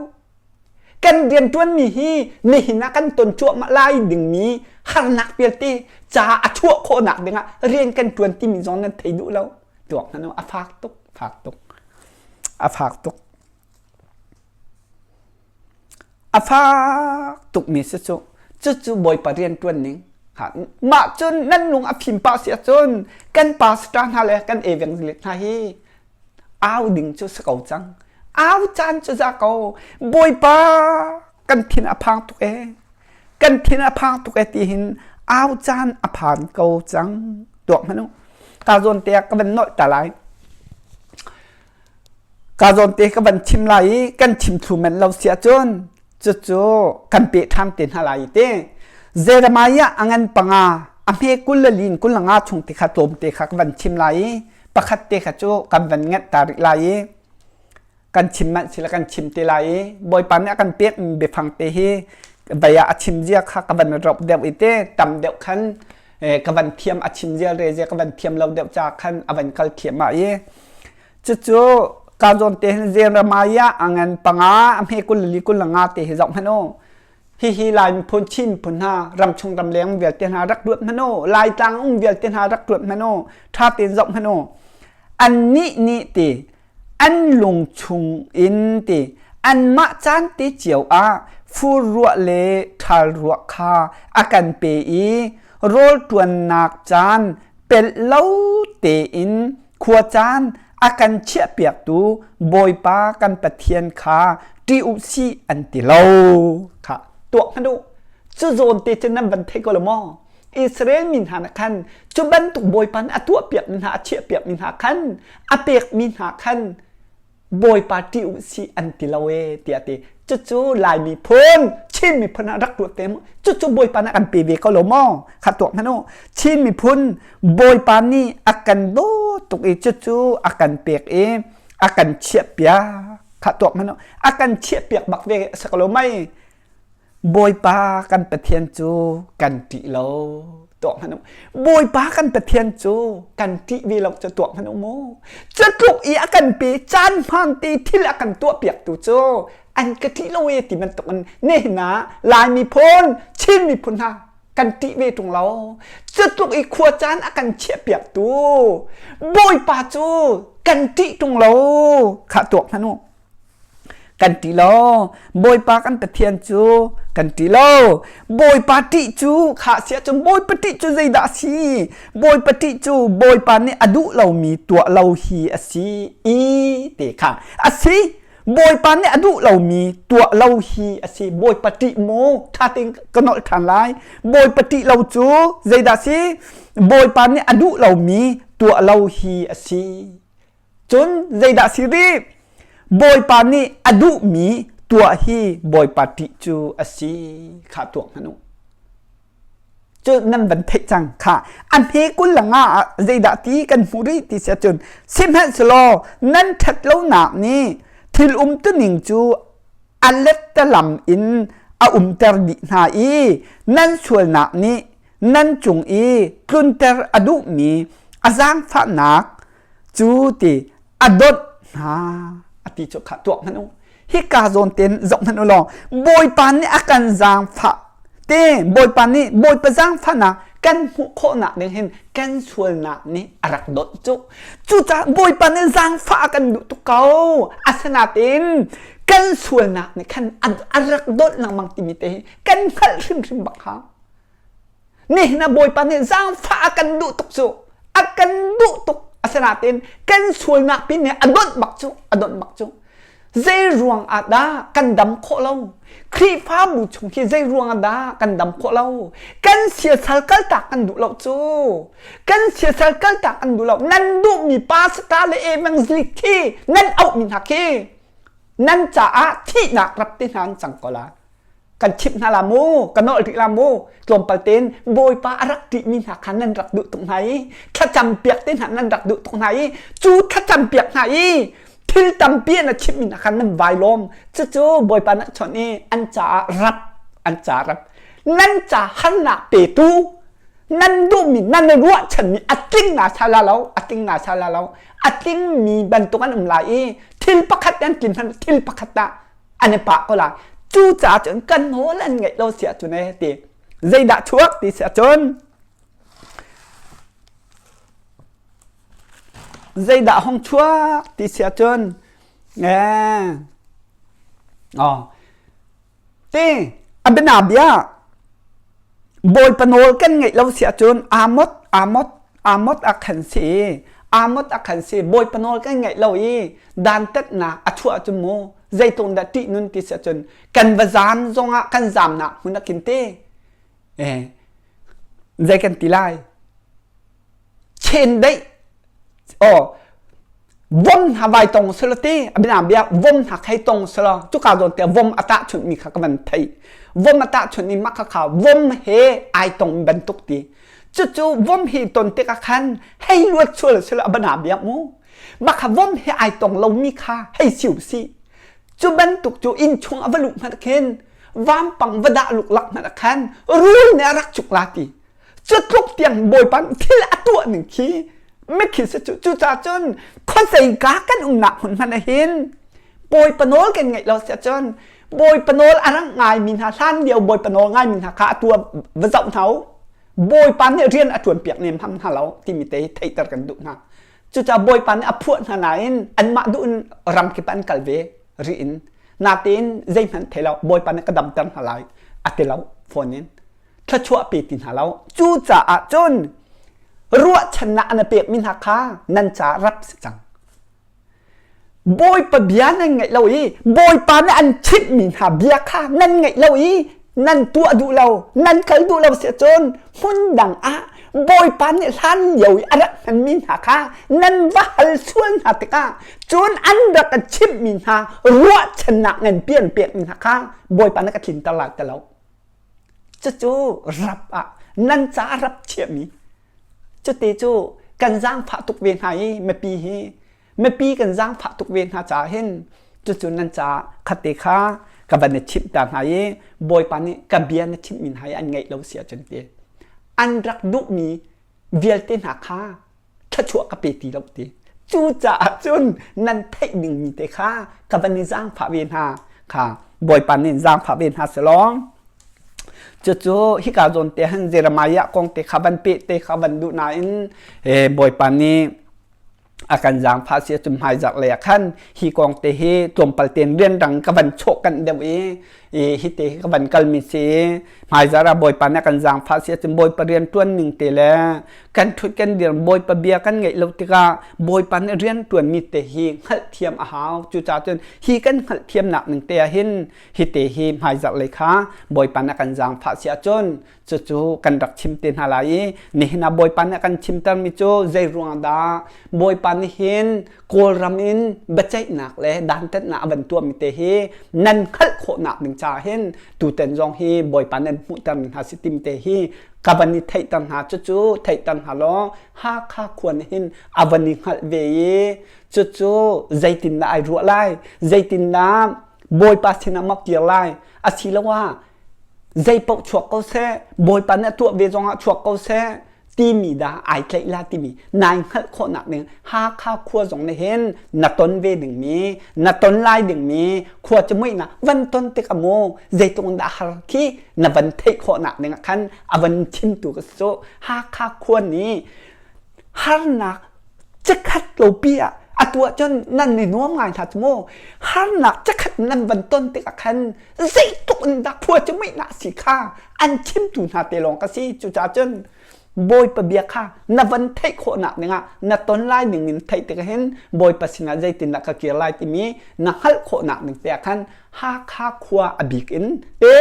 Kan rianṭuanmi hi nihin ah kan ton cuahmah lai dingmi harnak vialte ca a chuah khawhnak dingah rian kan ṭuan timi zong nan thei duh lo. Tuak hmanh a fak tuk, fak tuk. A fak tuk. A fak tukmi si cu. Cucu Bawipa rianṭuan ning. Mah cun nan lung a fim pah si ahcun kan pastor hna le kan evangelist hna hi au ding cu si ko cang. Au caan cu za ko. Bawipa kan thin a phang tuk ee. Kan thin a phang tuk ee ti hin au caan a phan ko cang. Tuak hmanh u. Ka zawn te ah ka van nolh ta lai. Ka zawn te ka van chim lai i kan chim thlu men lo si ahcun cucu kan peh ṭhan te hna lai ti. Jeremiah a ngan panga a hme 20 le lin 25 chung te kha tlawm te kha ka van chim lai i pakhat te kha cu kan van nganh ta rih lai i. Kan chim manh sila kan chim te lai i Bawipa nih a kan pek mi biafang te hi vei ah a chim zia kha ka van rop deuh i te tam deuh khan ka van thiam a chim zia re zia ka van thiam lo deuh ca khan a van kal thiam ah i cucu ka zawn te hin Jeremiah a ngan panga a hme kul li kul nga te hi zoh hmanh u hihi Lai miphun Chin miphun hna ramchung ramleng vialte hna rak ruat hmanh u Laitlang um vialte hna rak ruat hmanh u ṭha tein zoh hmanh u annih nih ti an lung chung in ti anmah caan te cio ah fur ruah le ṭhal ruah kha a kan pe i rawl ṭuannak caan pelh lo tein khua caan a kan chiahpiaktu Bawipa kan Pathian kha ṭih u sih an ti lo kha tuah hmanh u cu zawn te cu nan van thei ko lo maw Israel mi hna nih khan cu bantuk Bawipa nih a tuahpiak mi hna a chiahpiak mi hna khan a pek mi hna khan Bawipa ṭih u sih an ti lo ee tiah ti cucu Lai miphun Chin miphun ah rak ruat te mu cucu Bawipa nih a kan pe ve ko lo maw kha tuak hmanh u Chin miphun Bawipa nih a kan dawt tuk i cucu a kan pek i a kan chiahpiak kha tuak hmanh u a kan chiahpiak bak ve a si ko lo mei Bawipa kan Pathian cu kan ṭih lo tuah hmanh u. Bawipa kan Pathian cu kan ṭih ve lo cu tuah hmanh u mu. Cu tluk i a kan pe caan hmaan te thil a kan tuahpiaktu cu an ka ṭih lo e ti bantuk in nihin ah Lai miphun, Chin miphun hna kan ṭih ve ṭung lo. Cu tluk i khua caan a kan chiahpiaktu Bawipa cu kan ṭih ṭung lo kha tuak hmanh u. Kan ṭih lo. Bawipa kan Pathian cu kan ṭih lo. Bawipa ṭih cu khah si ahcun Bawipa ṭih cu zeidah a si? Bawipa ṭih cu Bawipa nih a duh lomi tuah lo hi a si i ti kha a si. Bawipa nih a duh lomi tuah lo hi a si. Bawipa ṭih mu ṭha tein ka nolh ṭhan lai. Bawipa ṭih lo cu zeidah a si? Bawipa nih a duh lomi tuah lo hi a si. Cun zeidah si rih? Bawipa nih a duhmi tuah hi Bawipa ṭih cu a si kha tuah hmanh u. Cu nan van theih cang kha a hme kul le nga ah zeidah ti kan hmuh rih ti si ahcun sihmanhsehlaw nan ṭhat lonak nih thil umtuning cu a lettalam in a umter dih hna i nan sualnak nih nan cung i tlunter a duhmi a zaangfahnak cu ti a dawt hna a ti cu kha tuak hmanh u hika zawn ten zoh hmanh u law bawipa nih a kan zaangfah te bawipa nih bawipa zaangfahnak kan hmuh khawhnak ding hin kan sualnak nih a rak dawt cu cucaah bawipa nih zaangfah a kan duh tuk ko asinain kan sualnak nih khan a rak dawt lengmang timi te hi kan hngalh hrimhrim bak ha Nihin ah Bawipa nih zaangfah a kan duh tuk cu a kan duh tuk asinain kan sualnak pin nih a donh bak cu a donh bak cu zei ruang ah dah kan dam khawh lo Khrihfabu chung khi zei ruang ah dah kan dam khawh lo kan siasal kaltak kan duh lo cu kan siasal kaltak kan duh lo nan duhmi pastor le evangelist khi nan auhmi hna khi nan caah thihnak rap te hna an cang ko la kan chimh hna la mu ka nolh rih la mu tlawmpal tein bawipa a rak ṭihmi hna kha nan rak duh tuk hna i thlacam piak te hna nan rak duh tuk hna i cu thlacam piak hna i thil tampi an a chimhmi hna kha nan vai lawm cucu bawipa nak chawnh i an caah rap an ca rap nan ca harnak petu nan duhmi nan ruahchanmi a tling nga sa la lo a tling nga sa la lo a tlingmi bantuk an um lai i thil pakhat an tlin hmanh thil pakhat ah an i pah ko lai cucaah cun kan nawl an ngeih lo si ahcun ee ti zeidah chuak ti si ahcun zeidah hong chuak ti si ahcun ee oh ti a biana bia Bawipa nawl kan ngeih lo si ahcun Amot Amot Amot ah khan si Amot ah khan si Bawipa nawl kan ngeih lo i dantatnak a chuah ahcun mu zeitluk dah ṭih nun ti si ahcun kan va zaam zongah kan zaamnak hmun ah khin te eh zei kan ti lai chendeih aw vom hna vai tong selaw ti a bia vom hna khai tong selaw cuka zawn te vom a tahchunh mi kha ka van thei vom a tahchunh i mah kha vom he ai tong bantuk ti cucu vom hi ton tikah khan hei luat sual selaw a bana bia mu. Mah kha vom he ai tong lomi kha hei siu si. Cu bantuk cu inn chung a va luh hmanh khin vampang va dah luklak hmanh ah khan rul nih a rak cuk la ti. Cu tluk tiang Bawipa thil a tuah ning khi mikhi si cu cucaah cun khuazeika kan umnak hmun hmanh ah hin Bawipa nawl kan ngeih lo siah cun Bawipa nawl a rak ngaimi hna hlan lio Bawipa nawl ngaimi hna kha atu va zoh hna u. Bawipa nih rian a ṭuan piak nem ham hna lo timi te hi theihter kan duh hna. Cucaah Bawipa nih a phuah hna nain anmah duh in ramkip ah an kal ve rih in natein zeihmanh thei lo Bawipa nih ka damter hna lai a ti lo phone in thluachuah pe ti hna lo. Cucaah cun ruahchannak an pekmi hna kha nan ca rap si cang. Bawipa bia nan ngaih lo i Bawipa nih an chimhmi hna bia kha nan ngaih lo i nan tuah duh lo, nan kal duh lo si ahcun hmun dang ah Bawipa nih hlan lio i a rak hmanmi hna kha nan va hal sual hna tikah cun an rak ka chimhmi hna ruahchannak ngan pian pekmi hna kha Bawipa nih ka tlinter lai ti lo. Cucu rap ah nan ca rap chiahmi Cuti cu kan zaangfah tuk ve hna i mipi hi mipi kan zaangfah tuk ve hna caah hin cucu nan caah khatte kha ka van i chimh ta hna i Bawipa nih ka bia na chimhmi hna hi an ngaih lo si ahcun ti an rak duhmi vialte hna kha thluachuah ka pe ti lo ti cucaah cun nan theih dingmi te kha ka van i zaangfah ve hna kha Bawipa nih zaangfah ve hna selaw Cucu hika zawn te han Jeremiah kong te kha van peh te kha van duh nain Bawipa nih a kan zaangfah si ahcun hmaizarh lei ah khan hi kong te hi tlawmpal tein rianrang ka van chawh kanh deuh i hi te hi ka van kalmi si hmaizarh ah Bawipa nih a kan zaangfah si ahcun Bawipa rian ṭuan ning te le kan ṭhut kan dir Bawipa bia kan ngeih lo tikah Bawipa nih rian ṭuanmi te hi hngalhthiam a hau cucaah cun hi kan hngalhthiamnak ning te ah hin Hite hi hmaizarh lei kha Bawipa nih a kan zaangfah si ahcun cucu kan rak chim te hna lai i nihin ah Bawipa nih a kan chimtermi cu zei ruang dah Bawipa nih hin Kawlram in biaceihnak le dantatnak a van tuahmi te hi nan hngalh khawhnak ding caah hin tutan zong hi Bawipa nan hmuhtermi hna si tim te hi ka van i theihter hna cucu theihter hna law Hakha khua nih hin a van i hngalh ve i cucu zeitindah ai ruah lai zeitindah Bawipa sinah mak kir lai asiloah zeipaoh chuak ko seh Bawipa nih a tuah ve zongah chuak ko seh timi dah ai tlaih la timi nai hngalh khawhnak ding Hakha khua zong nih hin na ton ve dingmi na ton lai dingmi khua cu muihnak van ton tik a mu zeitluk in dah har khi na van theih khawhnak ding ah khan a van chimtu ka si cu Hakha khua nih harnak chikkhat lopi ah atu ahcun nan i nuam ngai hna cu mu harnak chikkhat nan van ton tikah khan zeitluk in dah khua cu muihnak si kha an chimtu hna te lawng ka si cucaah cun Bawipa bia kha na van theih khawhnak dingah na ton lai ning in theih tikah hin Bawipa sinah zeitindah ka kir lai timi na hngalh khawhnak ding te ah khan Hakha khua a bik in te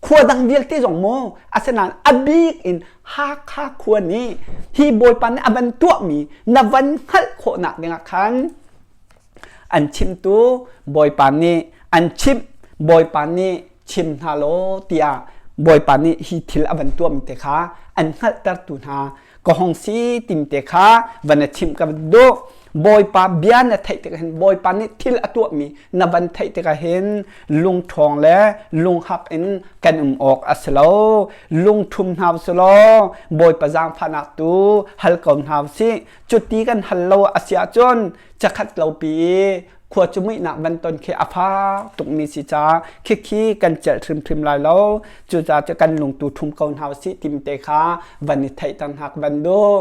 khua dang vialte zong maw asinain a bik in Hakha khua nih hi Bawipa nih a van tuahmi na van hngalh khawhnak dingah khan an chimtu Bawipa nih an chimh Bawipa nih chim hna law tiah Bawipa nih hi thil a van tuahmi te kha an hngalhtertu hna ka hong si tim te kha van na chimh ka van duh Bawipa bia na theih tikah hin Bawipa nih thil a tuahmi na van theih tikah hin lungṭhawng le lunghak in kan um awk a si lo lungṭhum hna usih law Bawipa zaangfahnak tu hal ko hna usih cuti kan hal lo a si ahcun cakhat lopi i khua cu muihnak van ton khi a fak tukmi si caah khikhi kan celh hrimhrim lai lo cucaah cu kan lungtu ṭhum ko hna usih tim te kha van i theihter hna ka van duh.